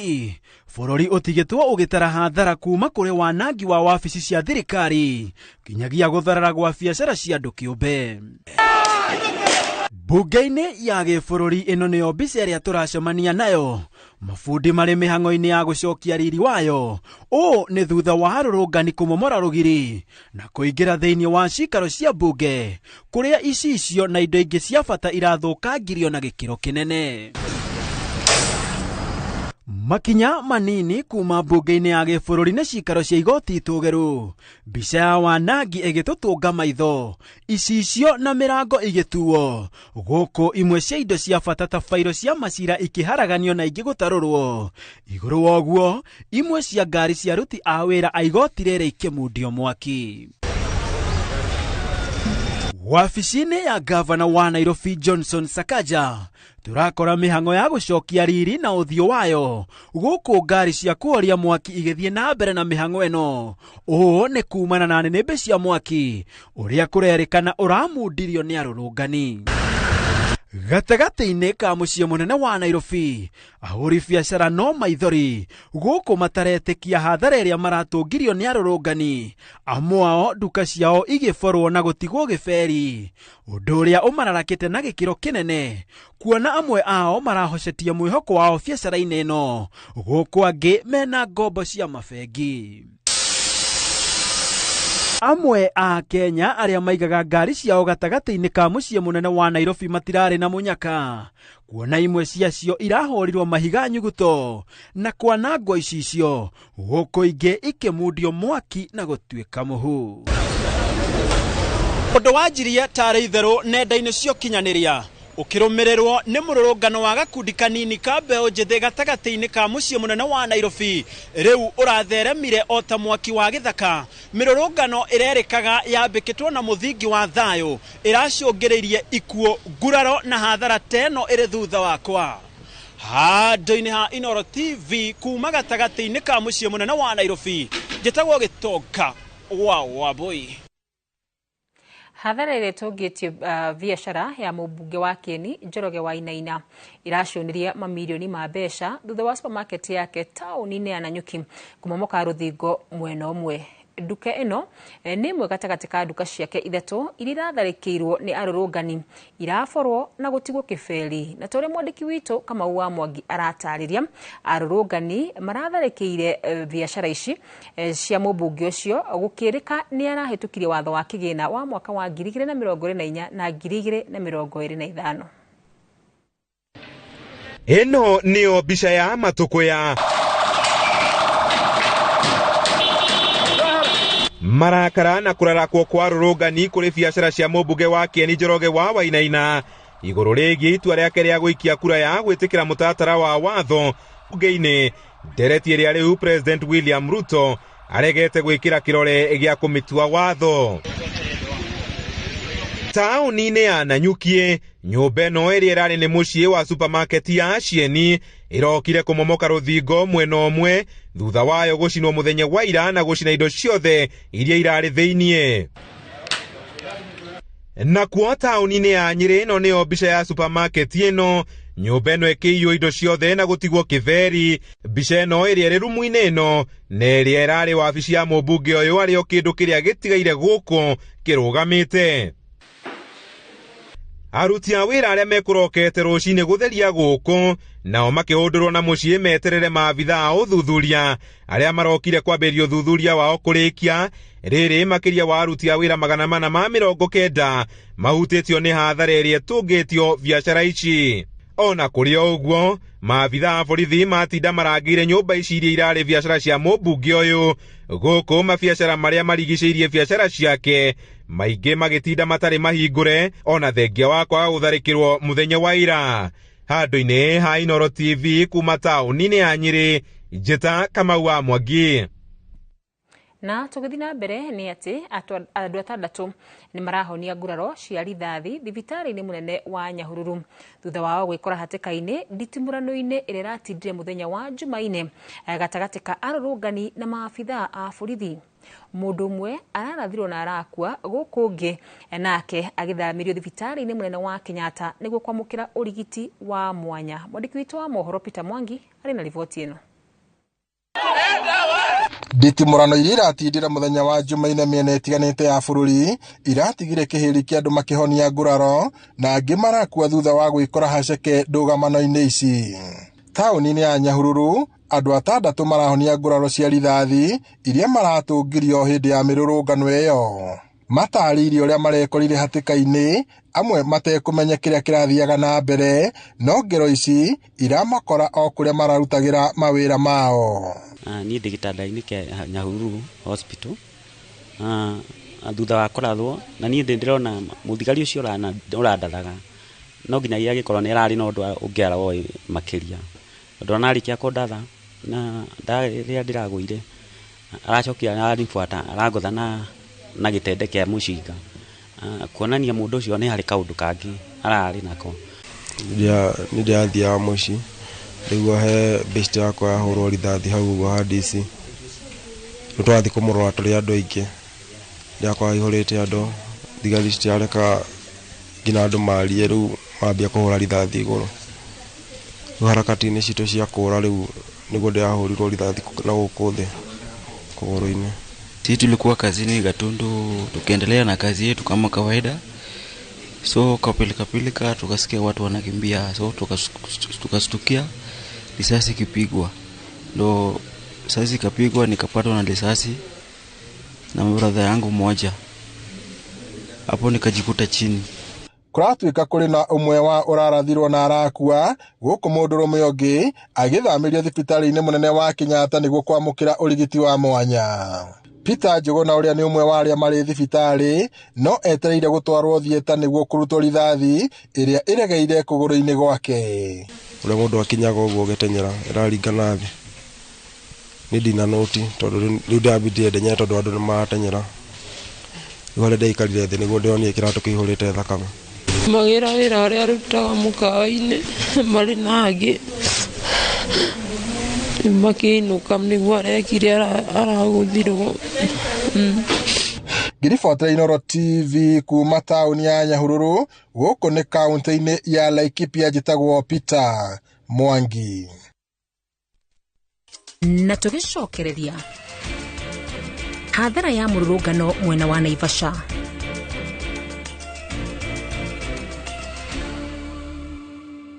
bũrũri ũtigĩtwo ũgĩtara hathara kuma kũrĩ wanangi wa wabici cia thirikari kinyagia gũtharara gwa biacara cia andũ kĩũmbe. Mbunge-inĩ ya gĩbũrũri ĩno nĩyo mbica ĩrĩa tũracemania nayo, mabundi marĩ mĩhang'o-inĩ ya gũcokia riri wayo. Ũũ nĩ thutha wa arũrũngani kũmomora rũgiri na kũingĩra thĩinĩ wa cikaro cia mbunge kũrĩa icicio na indo ingĩ cia bata irathũkangirio na gĩkĩro kĩnene. Makinya manini kuma mbunge-inĩ ya gĩbũrũri na cikaro cia igoti itũgĩru, mbica ya wanangi ĩgĩtũtũnga maitho, icicio na mĩrango igĩtuo, gũkũ imwe cia indo cia bata ta bairo cia macira ikĩharaganio na ingĩ gũtarũrwo. Igũrũ wa ũguo, imwe cia ngari cia aruti a wĩra a igoti rĩrĩ ikĩmundio mwaki. Wabici-inĩ ya gavana wa Nairobi Johnson Sakaja turakora mĩhang'o ya gũcokia riri na ũthiũ wayo, gũkũ ngari cia kũhoria mwaki igĩthiĩ na mbere na mĩhang'o ĩno. Ũũ nĩ kumana na nĩnĩmbĩ cia mwaki ũrĩa kũrerĩkana ũramundirio nĩ arũrũngani. Gatagatĩ-inĩ ka mũciĩ mũnene wa Nairobi, ahũri biacara no maithori gũkũ mataretĩkia hathara ĩrĩa maratũngirio nĩ arũrũngani, amwe ao nduka ciao igĩborwo na gũtigwo gĩberi, ũndũ ũrĩa ũmararakĩte na gĩkĩro kĩnene kuona amwe ao marahocetie mwĩhoko wao biacara-inĩ ĩno, gũkũ angĩ mena ngombo cia mabengi. Amwe a Kenya arĩa maigaga ngari ciao gatagatĩ-inĩ ka mũciĩ mũnene wa Nairobi matirarĩ na mũnyaka, kuona imwe ciacio irahũrirwo mahiga nyuguto na kwanangwo icicio, gũkũ ingĩ ikĩmundio mwaki na gũtuĩka mũhu. Ũndũ wanjirie tarĩ itherũ nenda-inĩ cia ũkinyanĩria ũkĩrũmĩrĩrwo nĩ mũrũrũngano wa gakundi kanini ka mbeũ njĩthĩ gatagatĩ-inĩ ka mũciĩ mũnene wa Nairobi, rĩu ũratheremire o ta mwaki wa gĩthaka. Mĩrũrũngano ĩrerĩkaga yambĩkĩtwo na mũthingi wa thayũ ĩracũngĩrĩirie ikuũ, nguraro na hathara ta ĩno ĩrĩ thutha wakwa. Handũ-inĩ ha Inooro TV kuma gatagatĩ-inĩ ka mũciĩ mũnene wa Nairobi, njĩtagwo Gĩtonga wa Wambui. Hathara ĩrĩa ĩtũngĩtie biacara ya mũmbunge wa Kieni Njoroge wa Inaina iracũnirie mamirioni ma mbeca thutha wa supermarket yake taũni-inĩ ya Nanyuki kũmomoka rũthingo mwena ũmwe. Nduka ĩno nĩ ĩmwe gatagatĩ ka nduka ciake ithatũ iria iratharĩkĩirwo nĩ arũrũngani, iraborwo na gũtigwo kĩberi. Na ta ũrĩa mwandĩki witũ Kamau wa Mwangi aratarĩria, arũrũngani maratharĩkĩire biacara ici cia mũmbunge ũcio gũkĩrĩka nĩ arahĩtũkirie watho wa kĩgĩna wa mwaka wa 2024 na 2025. Ĩno nĩyo mbica ya matukũ ya marakara na kũrarakwo kwa rũrũngani kũrĩ biacara cia mũmbunge wa Kieni Njoroge wa Wainaina igũrũ rĩgiĩ itua rĩake rĩa gũikia kura ya gwĩtĩkĩra mũtaratara wa watho bunge-inĩ, ndereti ĩrĩa rĩu President William Ruto aregete gwĩkĩra kĩrore gĩa kũmĩtua watho. Taũni-inĩ ya Nanyuki, nyũmba ĩno ĩrĩa ĩrarĩ nĩ mũciĩ wa supermarket ya Cieni ĩrokire kũmomoka rũthingo mwena ũmwe thutha wayo gũcinwo mũthenya wa ira na gũcina indo ciothe iria irarĩ thĩiniĩ. Nakuo taũni-inĩ ya Nyĩrĩ, ĩno nĩyo mbica ya supermarket ĩno, nyũmba ĩno ĩkĩiywo indo ciothe na gũtigwo kĩberi. Mbica ĩno ĩrĩa ĩrĩ rumu-inĩ ĩno na ĩrĩa ĩrarĩ wabici ya mũmbunge ũyũ arĩ o kĩndũ kĩrĩa gĩtigaire gũkũ kĩrũgamĩte. Aruti a wĩra arĩa mekũrokete rũcinĩ gũtheria gũkũ nao makĩhũndũrwo na mũciĩ meterere maabitha a ũthuthuria arĩa marokire kwambĩrĩria ũthuthuria wao kũrĩkia. Rĩrĩ makĩria wa aruti a wĩra 490 mahutĩtio nĩ hathara ĩrĩa ĩtũngĩtio biacara ici. Ona kũrĩ o ũguo, maabitha a borithi matinda marangĩire nyũmba ici iria irarĩ biacara cia mũmbunge ũyũ gũkũ mabiacara marĩa marigicĩirie biacara ciake maingĩ magĩtinda matarĩ mahingũre ona thengia wa kwaga gũtharĩkĩrwo mũthenya wa ira. Handũ-inĩ ha Inooro TV kuma taũni-inĩ ya Nyĩrĩ, Njĩta Kamau wa Mwangi. Na tũgĩthiĩ na mbere nĩ atĩ andũ atandatũ nĩ marahonia nguraro cia rithathi thibitarĩ-inĩ mũnene wa Nyahururu thutha wao gwĩkora hatĩka-inĩ nditimũrano-inĩ ĩrĩa ĩratindire mũthenya wa Jumaine gatagatĩ ka arũrũngani na maabitha a borithi. Mũndũ ũmwe ararathirwo na arakua gũkũ ũngĩ nake agĩthamĩrio thibitarĩ-inĩ mũnene wa Kenyatta nĩguo kwamũkĩra ũrigiti wa mwanya. Mwandĩki witũ wa mohoro Peter Mwangi arĩ na riboti ĩno. Nditimũrano iria iratindire mũthenya wa Jumaine mĩena ĩtiganĩte ya bũrũri iratigire kĩhĩri kĩa andũ makĩhonia nguraro na angĩ marakua thutha wa gwĩkora haceke ndũgamano-inĩ ici. Taũni-inĩ ya Nyahururu andũ atandatũ marahonia nguraro cia rithathi iria maratũngirio hĩndĩ ya mĩrũrũngano ĩyo. Matarĩirie ũrĩa marekorire hatĩka-inĩ, amwe matekũmenya kĩrĩa kĩrathiaga na mbere, no ngero ici iramakora o kũrĩa mararutagĩra mawĩra mao. Niĩ ndĩ gĩtanda-inĩ kĩa Nyahururu Hospital thutha wa kũrathwo, na niĩ ndĩrona mũthigari ũcio ũrandathaga no nginyagia agĩkorwo nĩ ararĩ na ũndũ ũngĩ aroĩ makĩria, tondũ ona arĩkia kũndatha na rĩrĩa ndĩragũire aracokire aranibuata arangũtha na gĩtende kĩa mũcinga, kuonania mũndũ ũcio nĩ harĩ kaũndũ kangĩ ararĩ nako. Nĩ ndĩrathiaga mũciĩ nĩguo he best yakwa yahũrwo rithathi hau ũguo ha DC. Nĩ twathiĩ kũmũrora tũrĩ andũ aingĩ, ndĩrakora aihũrĩte andũ, thigari citiareka nginya andũ marie, rĩu mambia kũhũra rithathi igũrũ. Rĩu harakati-inĩ citũ cia kũra rĩu nĩguo ndĩrahũrirwo rithathi na gũkũ thĩ kũgũrũ-inĩ. Sisi tulikuwa kazini Gatundu tukiendelea na kazi yetu kama kawaida. So kapilika pilika tukasikia watu wanakimbia, so tukastukia risasi ikipigwa. Ndo risasi ikapigwa nikapatwa na risasi na brother yangu mmoja. Hapo nikajikuta chini. Kũratuĩka kũrĩ na ũmwe wa ũrarathirwo na arakua gũkũ mũndũrũme ũngĩ agĩthamĩrio thibitarĩ-inĩ mũnene wa Kenyatta nĩguo kwamũkĩra ũrigiti wa mwanya. Peter Njuguna ũrĩa nĩ ũmwe wa arĩa marĩ thibitarĩ no etereire gũtwarwo thieta nĩguo kũrutwo rithathi ĩrĩa ĩregeire kũgũrũ-inĩ gwake. Ũrĩa mũndũ akinyaga ũguo ũgĩteng'era ĩraringana thĩ. Niĩ ndina noti tondũ rĩu ndĩrambindire ndenyere tondũ andũ nĩ marateng'era. Rĩu harĩa ndaikarire thĩ nĩguo ndĩronire kĩratũ kĩihũrĩte thakame. Magĩra wĩra ũrĩa arutaga mũkawa-inĩ marĩ na angĩ makĩinũka nĩguo arekire aragũthirwo. Ngĩribotera Inooro TV kuma taũni ya Nyahururu gũkũ nĩ kaũntĩ-inĩ ya Laikipia, njĩtagwo Peter Mwangi. Na tũgĩcokereria hathara ya mũrũrũngano mwena wa Naivasha.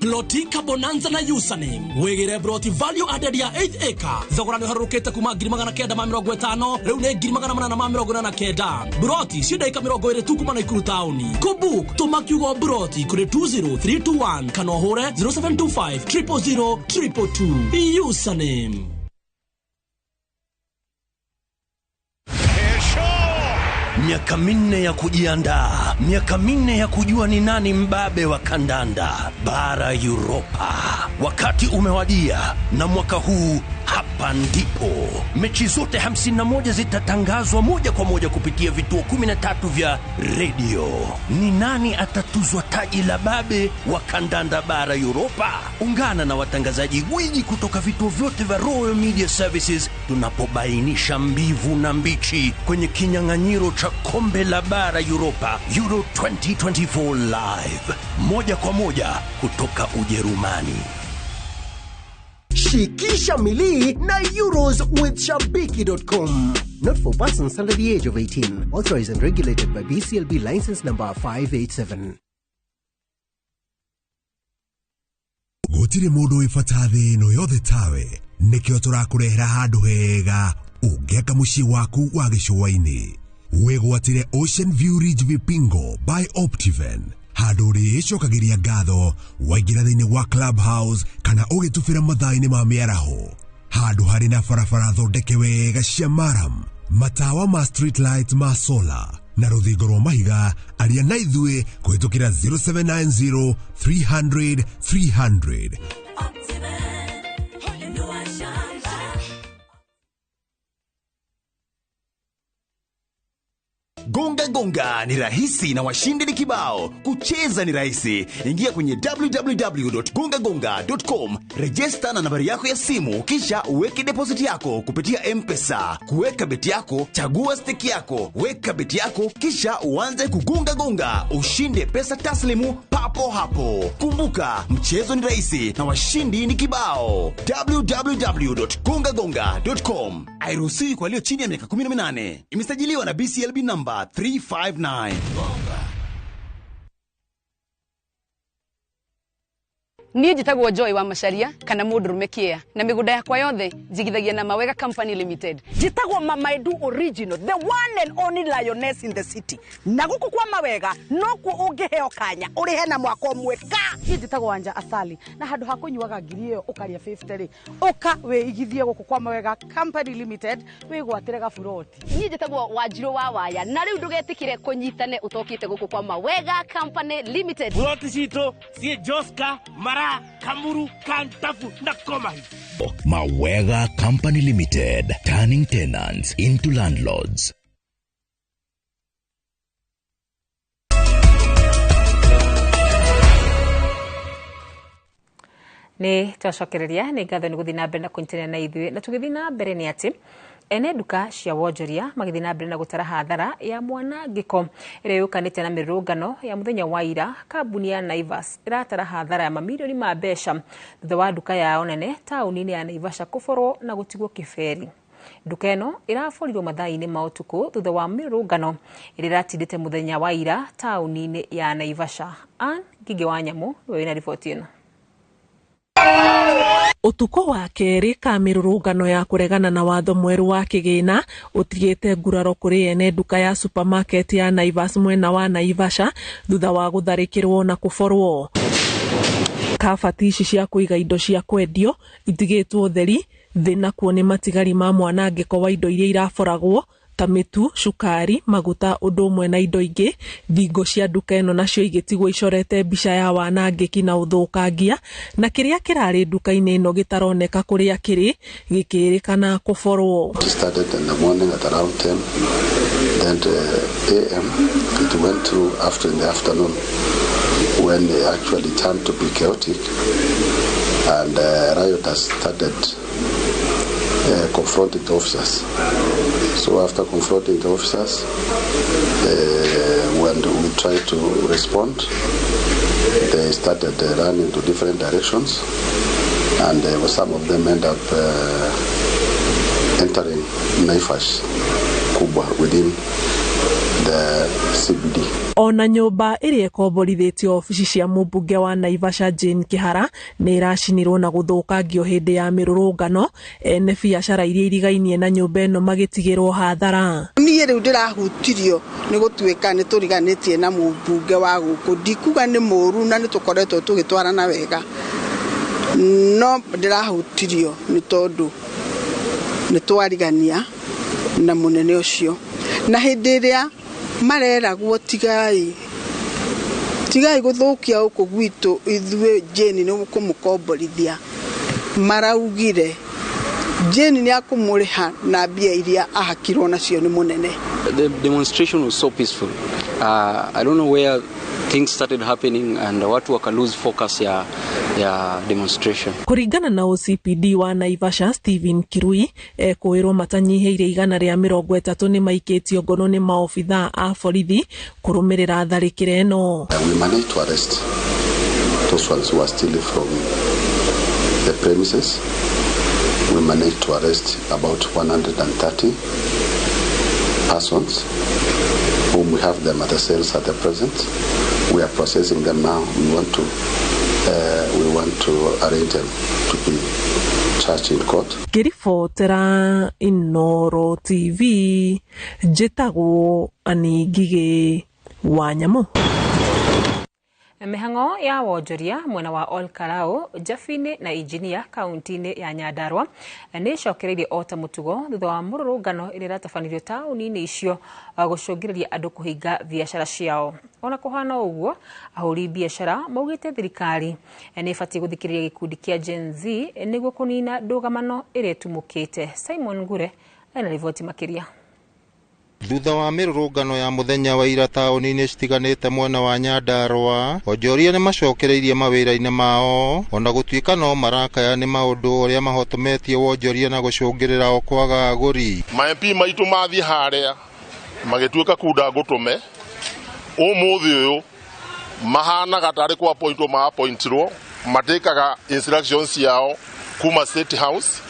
Plotika Bonanza na username wigire broti value added ya 8 acre thogora nĩ ũharũrũkĩte kuma 950 rĩu nĩ 889 broti cia ndagĩka 20 tu kuma Naikuru taũni. Kũbook tũma kiugo broti kũrĩ 20321 kana ũhũre 0725 000 222. Username. Miaka minne ya kujiandaa, miaka minne ya kujua ni nani mbabe wa kandanda bara Europa. Wakati umewadia, na mwaka huu hapa ndipo mechi zote 51 zitatangazwa moja kwa moja kupitia vituo 13 vya radio. Ni nani atatuzwa taji la babe wa kandanda bara Europa? Ungana na watangazaji gwiji kutoka vituo vyote vya Royal Media Services tunapobainisha mbivu na mbichi kwenye kinyang'anyiro cha kombe la bara Europa Euro 2024 live moja kwa moja kutoka Ujerumani. Shikisha milii na Euros with Shabiki.com. Not for persons under the age of 18. Authorized and regulated by BCLB license number 587. Gũtirĩ mũndũ wĩ bata thĩ ĩno yothe tawe, nĩkĩo tũrakũrehera handũ hega ũngĩaka mũciĩ waku wa gĩcũa-inĩ. Wĩgwatĩre Ocean View Ridge Vipingo by Optiven, handũ ũrĩcokagĩria ngatho waingĩra thĩinĩ wa clubhouse kana ũgĩtubĩra mathaa-inĩ ma mĩaraho, handũ harĩ na barabara thondeke wega cia maram, matawa ma street light ma solar na rũthingo rwa mahiga. Aria na ithuĩ kũhĩtũkĩra 0790 300 300. Gonga gonga ni rahisi na washindi ni kibao. Kucheza ni rahisi. Ingia kwenye www.gongagonga.com, register na nambari yako ya simu, kisha uweke deposit yako kupitia M-Pesa. Kuweka beti yako, chagua stake yako, weka beti yako, kisha uanze kugonga gonga. Ushinde pesa taslimu papo hapo. Kumbuka, mchezo ni rahisi na washindi ni kibao. www.gongagonga.com. Hairuhusiwi kwa walio chini ya miaka 18. Imesajiliwa na BCLB number 359. Niĩ njĩtagwo Joy wa Macharia kana mũndũrũme kĩa na mĩgũnda yakwa yothe njigithagia na Mawega Company Limited. Njĩtagwo Mama Edu Original, the one and only lioness in the city. Na gũkũ kwa Mawega nokuo ũngĩheo kanya ũrĩhe na mwaka ũmwe ka. Niĩ njĩtagwo Wanja Asali na handũ ha kũnyuaga ngiri ĩyo ũkarĩa 50 rĩ, ũka wĩigithie gũkũ kwa Mawega Company Limited wĩgwatĩre gaburoti. Niĩ njĩtagwo Wanjirũ wa Waya na rĩu ndũgetĩkĩre kũnyitane ũtokĩte gũkũ kwa Mawega Company Limited. Buroti citũ ciĩ Joska, Mara, Kamuru, Kantafu na Komahi. Mawega Company Limited, turning tenants into landlords. Nĩ twacokereria nĩ ngatho nĩ gũthiĩ na mbere na kũnyitanĩra na ithuĩ, na tũgĩthiĩ na mbere nĩ atĩ ene nduka cia wonjoria magĩthiĩ na mbere na gũtara hathara ya mwanangĩko ĩrĩa yũkanĩte na mĩrũrũngano ya mũthenya wa ira. Kambuni ya Naivas ĩratara hathara ya mamirioni ma mbeca thutha wa nduka yao nene taũni-inĩ ya Naivasha kũborwo na gũtigwo kĩberi. Nduka ĩno ĩraborirwo mathaa-inĩ ma ũtukũ thutha wa mĩrũrũngano ĩrĩa ĩratindĩte mũthenya wa ira taũni-inĩ ya Naivasha. Ann Ngigĩ wa Nyamũ nĩwe wĩna riboti ĩno. Ũtukũ wa kerĩ ka mĩrũrũngano ya kũregana na watho mwerũ wa kĩgĩna ũtigĩte nguraro kũrĩ ene nduka ya supermarket ya Naivas mwena wa Naivasha thutha wa gũtharĩkĩrwo na kũborwo. Kabati ici cia kũiga indo cia kwendio itigĩtwo theri thĩ nakuo nĩ matigari ma mwanangĩko wa indo iria iraboragwo ta mĩtu, cukari, maguta ũndũ ũmwe na indo ingĩ. Thingo cia nduka ĩno nacio igĩtigwo icorete mbica ya wanangĩki na ũthũkangia, na kĩrĩa kĩrarĩ nduka-inĩ ĩno gĩtaroneka kũrĩa kĩrĩ gĩkĩrĩkana kũborwo. It started in the morning at around 10, then a.m. It went through after in the afternoon when they actually turned to be chaotic and rioters started confronting the officers. So after confronting the officers, when we tried to respond, they started running to different directions, and some of them end up entering Naivas Kubwa within the CBD. Ona nyũmba ĩrĩa ĩkomborithĩtio obici cia mũmbunge wa Naivasha Jane Kihara nĩ ĩracinirwo na gũthũkangio hĩndĩ ya mĩrũrũngano, ene biacara iria irigainie na nyũmba ĩno magĩtigĩrwo hathara. Niĩ rĩu ndĩrahutirio nĩ gũtuĩka nĩ tũriganĩtie na mũmbunge wa gũkũ, ndikuga nĩ mũru na nĩ tũkoretwo tũgĩtwarana wega, no ndĩrahutirio nĩ tondũ nĩ twarigania na mũnene ũcio, na hĩndĩ ĩrĩa mareragwo tigai tigai gũthũkia gũkũ gwitũ ithuĩ Jane nĩ kũmũkomborithia, maraugire Jane nĩ akũmũrĩha na mbia iria ahakirwo nacio nĩ mũnene. The demonstration was so peaceful. I don't know where things started happening and watu waka lose focus ya demonstration. Kũringana na OCPD wa Naivasha Stephen Kirui, ekũĩrwo matanyihĩire 130 nĩ maikĩtio ngono nĩ maobithaa a borithi kũrũmĩrĩra tharĩkĩra ĩno. We managed to arrest those ones who are stealing from the premises. We managed to arrest about 130 persons whom we have them at the cells at the present. We are processing them now. We want to We want to arraign them to be charged in court. Ngĩribotera Inooro TV, njĩtagwo Annie Ngigĩ wa Nyamũ. Mĩhang'o ya wonjoria mwena wa Ol Kalou, Jabini na Injinia kaunti-inĩ ya Nyandarua nĩ ĩcokereirie o ta mũtugo thutha wa mũrũrũngano ĩrĩa ĩratabanirio taũni-inĩ icio gũcũngĩrĩria andũ kũhinga biacara ciao. Ona kũhana ũguo, ahũri biacara maugĩte thirikari nĩ ĩbatiĩ gũthikĩrĩria gĩkundi kĩa Gen Z nĩguo kũnina ndũgamano ĩrĩa ĩtumũkĩte. Simon Ngure ena riboti makĩria. Thutha wa mĩrũrũngano ya mũthenya wa ira taũni-inĩ citiganĩte mwena wa Nyandarua, onjoria nĩ macokereirie mawĩra-inĩ mao ona gũtuĩka no marakaya nĩ maũndũ ũrĩa mahotometie wonjoria na gũcũngĩrĩra o kwaga agũri. Ma MP maitũ mathiĩ harĩa magĩtuĩka kunda ngũtũme ũmũthĩ ũyũ mahanaga tarĩ kwa appointwo ma appointirwo matĩkaga instructions ciao kuma State House.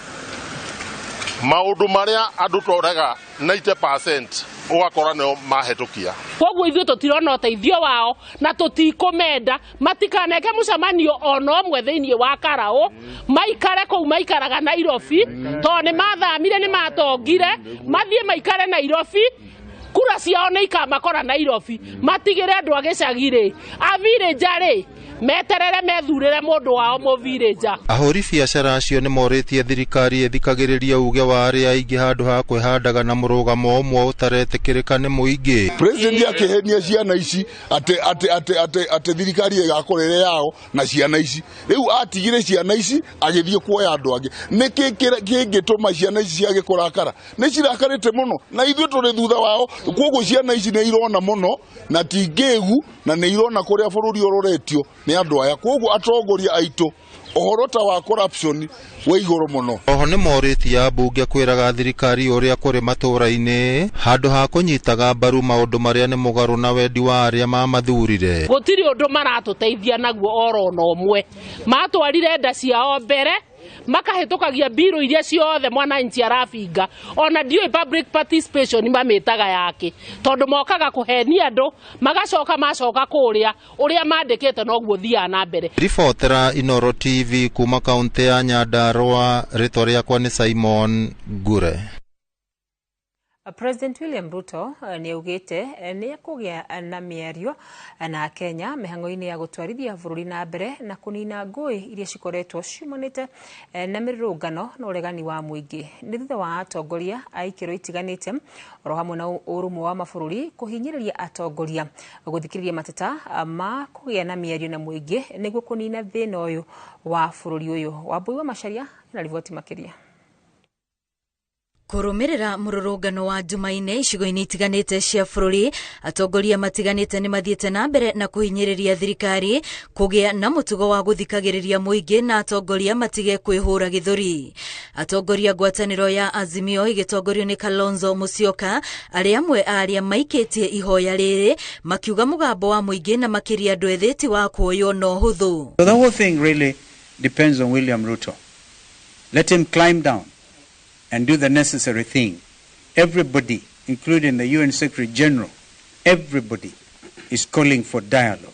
Maũndũ marĩa andũ torega 90% ũgakora nĩo mahĩtũkia. Koguo ithuĩ tũtirona ũteithio wao na tũtikũmenda, matikaneke mũcemanio ona ũmwe thĩinĩ wa Karau, maikare kũu maikaraga Nairobi, tondũ nĩ mathamire nĩ matongire, mathiĩ maikare Nairobi, kura ciao nĩ ikamakora Nairobi, matigĩre andũ a gĩcagi rĩ, a village rĩ, meterere methurĩre mũndũ wao mũvirĩnja. Ahũri biacara acio nĩ morĩtie thirikari ĩthikagĩrĩrie uge wa arĩa aingĩ handũ ha kwĩhandaga na mũrũgamo ũmwe ũtaretĩkĩrĩka nĩ mũingĩ. President akĩhenia ciana ici atĩ thirikari ĩgakorwo ĩrĩ yao na ciana ici. Rĩu atigire ciana ici agĩthiĩ kuoya andũ angĩ. Nĩkĩ kĩngĩtũma ciana ici ciage kũrakara? Nĩ cirakarĩte mũno na ithuĩ tũrĩ thutha wao. Koguo ciana ici nĩ irona mũno na ti ngĩgu na nĩ irona kũrĩa bũrũri ũroretio nĩ andũ aya. Koguo atongoria aitũ ũhoro ta wa corruption wĩ igũrũ mũno. Oho nĩ morĩtie ambunge kwĩraga thirikari ũrĩa kũrĩ matũũra-inĩ handũ ha kũnyitaga mbaru maũndũ marĩa nĩ mũgarũ na wendi wa arĩa mamathurire. Gũtirĩ ũndũ maratũteithia naguo oro na ũmwe. Matwarire nda ciao mbere makahĩtũkagia mbirũ iria ciothe mwananchi arabinga, ona ndiũĩ public participation mamĩtaga yake, tondũ mokaga kũhenia andũ magacoka macoka kũrĩa ũrĩa mandĩkĩte noguo thiaga na mbere. Ribotera Inooro TV kuma kaunti ya Nyandarua, rĩtwa rĩakwa nĩ Simon Ngure. President William Ruto nĩ augĩte nĩ ekũgĩa na mĩario na Kenya mĩhang'o-inĩ ya gũtwarithia bũrũri na mbere na kũnina ngũĩ iria cikoretwo ciumanĩte na mĩrũrũngano na ũregani wa mũingĩ. Nĩ thutha wa atongoria a ikĩro itiganĩte oro hamwe na ũrũmwe wa mabũrũri kũhinyĩrĩria atongoria gũthikĩrĩria mateta ma kũgĩa na mĩario na mũingĩ nĩguo kũnina thĩna ũyũ wa bũrũri ũyũ. Wambui wa Macharia na riboti makĩria. Kũrũmĩrĩra mũrũrũngano wa Jumaine icigo-inĩ itiganĩte cia bũrũri, atongoria matiganĩte nĩ mathiĩte na mbere na kũhinyĩrĩria thirikari kũgĩa na mũtugo wa gũthikagĩrĩria mũingĩ na atongoria matige kwĩhũra gĩthũri. Atongoria ngwatanĩro ya Azimio ĩgĩtongorio nĩ Kalonzo Musyoka arĩa amwe a arĩa maikĩtie ihoya rĩrĩ makiuga mũgambo wa mũingĩ na makĩria andũ ethĩ ti wa kuoywo na ũhũthũ. So the whole thing really depends on William Ruto. Let him climb down and do the necessary thing. Everybody, including the UN Secretary General, everybody is calling for dialogue.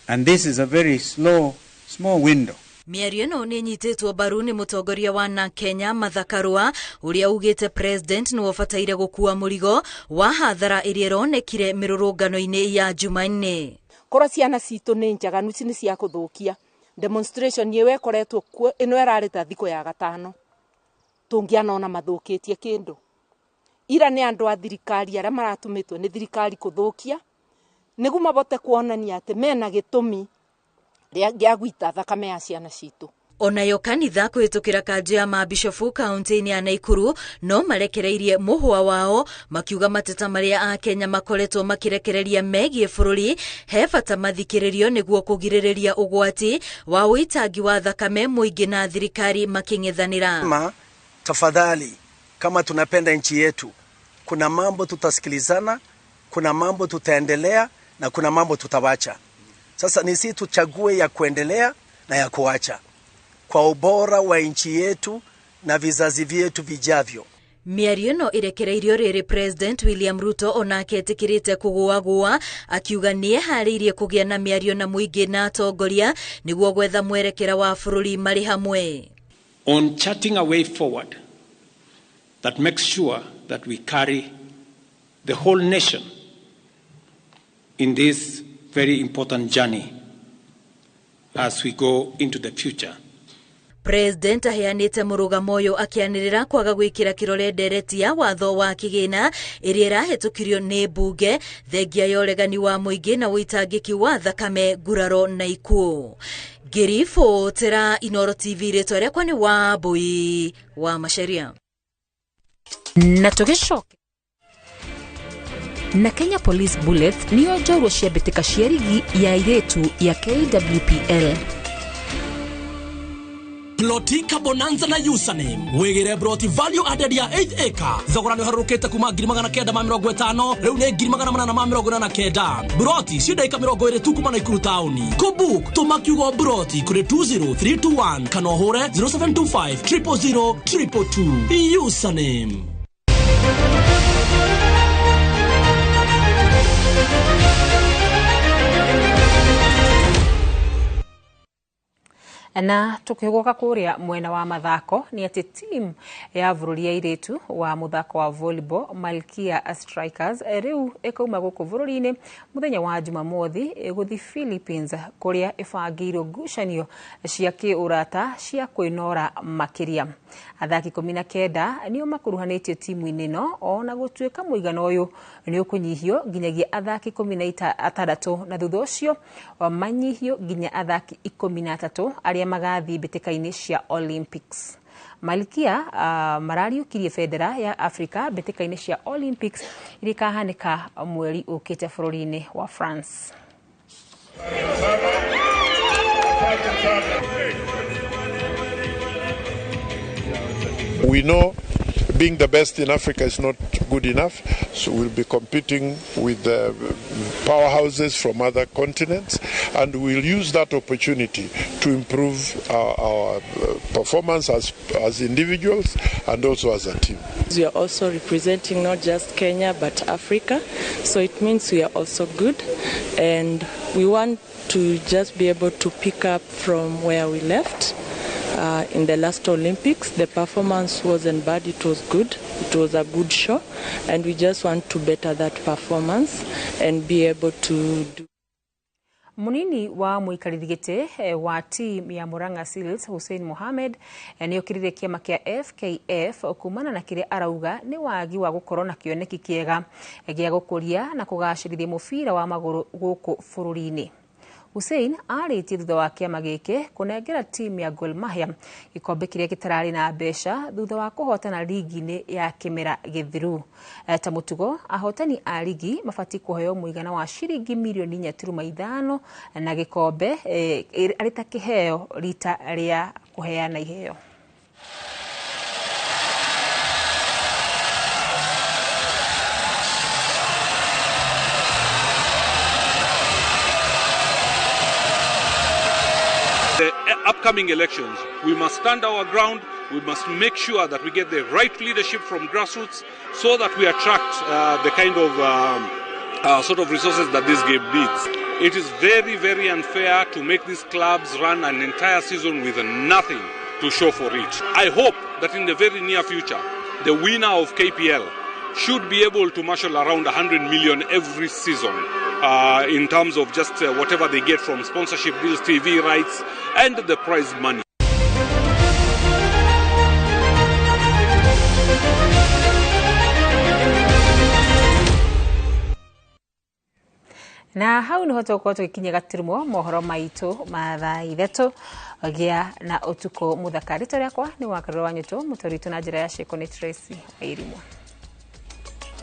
And this is a very slow, small window. Mĩario ĩno nĩ ĩnyitĩtwo mbaru nĩ mũtongoria wa na Kenya Martha Karua ũrĩa ugĩte president nĩwe ũbataire gũkua mũrigo wa hathara ĩrĩa ĩronekire mĩrũrũngano-inĩ ya Jumanne. Korwo ciana citũ nĩ njaganu nĩ cia kũthũkia demonstration ĩyo ĩkoretwo kuo ĩno ĩrarĩ ta thikũ ya gatano tũngĩanona mathũkĩtie kĩndũ. Ira nĩ andũ a thirikari arĩa maratũmĩtwo nĩ thirikari kũthũkia nĩguo mabote kuonania atĩ mena gĩtũmi gĩa gwita thakame ya ciana citũ. Onayo kanitha kũhĩtũkĩra kanjũ ya mabishofu kaunti-inĩ ya Naikuru no marekereirie mũhwa wao makiuga mateta marĩa Akenya makoretwo makĩrekereria megiĩ bũrũri he bata mathikĩrĩrio nĩguo kũgirĩrĩria ũgwati wa ũitangi wa thakame mũingĩ na thirikari makĩng'ethanĩra. Tafadhali, kama tunapenda nchi yetu, kuna mambo tutasikilizana, kuna mambo tutaendelea na kuna mambo tutawacha. Sasa ni sisi tuchague ya kuendelea na ya kuacha kwa ubora wa nchi yetu na vizazi vyetu vijavyo. Mĩario ĩno ĩrekereirio rĩrĩ President William Ruto onake etĩkĩrĩte kũgũagũa, akiuga nĩeharĩirie kũgĩa na mĩario na mũingĩ na atongoria nĩguo gwetha mwerekera wa bũrũri marĩ hamwe. On charting a way forward that makes sure that we carry the whole nation in this very important journey as we go into the future. President aheanĩte mũrũgamo ũyũ akĩanĩrĩra kwaga gwĩkĩra kĩrore ndereti ya watho wa kĩgĩna ĩrĩa ĩrahĩtũkirio nĩ mbunge, thengia ya ũregani wa mũingĩ na ũitangĩki wa thakame, nguraro na ikuũ. Ngĩribotera Inooro TV, rĩtwa rĩakwa nĩ Wambui wa Macharia. Na tũgĩcoke na Kenya Police Bullets nĩyo njorua cia mbĩtĩka cia rigi ya airĩtu ya KWPL. Plotika Bonanza na Username wigire broti value added ya 8 acre, thogora nĩ ũharũrũkĩte kuma 950,000, rĩu nĩ 889,000. Broti ci ndagĩka 20 tu kuma Naikuru taũni. Kũbook tũma kiugo broti kũrĩ 20321 kana ũhũre 0725 000 222. Username. Na tukihuguka kuria mwena wa mathako ni ati timu ya bũrũri ya airĩtu wa muthako wa volleyball Malkia Strikers riu ĩkauma gũkũ bũrũri-inĩ mũthenya wa Jumamothi ĩgũthiĩ Philippines kũrĩa ĩbangĩirwo ngucanio cia kĩũrata cia kwĩnora makĩria. Athaki 19 nĩo makuruhanĩtio timu-inĩ ĩno, ona gũtuĩka mũigana ũyũ nĩ ũkũnyihio nginyagia athaki 16, na thutha ũcio manyihio nginya athaki 13 arĩa magathiĩ mbĩtĩka-inĩ cia Olympics. Malkia marariũkirie bendera ya Afrika mbĩtĩka-inĩ cia Olympics iria ikahanĩka mweri ũkĩte bũrũri-inĩ wa France. We know being the best in Africa is not good enough, so we'll be competing with the powerhouses from other continents, and we'll use that opportunity to improve our performance as individuals and also as a team. We are also representing not just Kenya but Africa, so it means we are also good, and we want to just be able to pick up from where we left. In the last Olympics, the performance wasn't bad, it was good, it was a good show, and we just want to better that performance and be able to do. Munini wa mũikarĩri gĩtĩ wa team ya Murang'a Seals Hussein Mohamed nĩokĩrire kĩama kĩa FKF kumana na kĩrĩa arauga nĩ wagi wa gũkorwo na kĩoneki kĩega gĩa gũkũria na kũgacĩrithia mũbira wa magũrũ gũkũ bũrũri-inĩ. Hussein arĩtie thutha wa kĩama gĩkĩ kũnengera timu ya Gor Mahia gĩkombe kĩrĩa gĩtararĩ na mbeca thutha wa kũhotana rigi-inĩ ya kĩmera gĩthiru. Ta mũtugo, ahotani a rigi mabatiĩ kũheo mũigana wa ciringi mirioni 4.5 na gĩkombe arĩ ta kĩheo rita rĩa kũheana iheo. The upcoming elections, we must stand our ground. We must make sure that we get the right leadership from grassroots so that we attract the kind of sort of resources that this game needs. It is very, very unfair to make these clubs run an entire season with nothing to show for it. I hope that in the very near future, the winner of KPL should be able to marshal around 100 million every season. In terms of just whatever they get from sponsorship deals, TV rights, and the prize money. Na hau niho tũgũkorwo tũgĩkinyia gaturumo mohoro maitũ ma thaa 3 gĩa na ũtukũ mũthaka. Rĩtwa rĩakwa nĩ Wakarũra wa Nyũtũ, mũtũri witũ na njĩra ya ciĩko nĩ Tracy Wairimũ.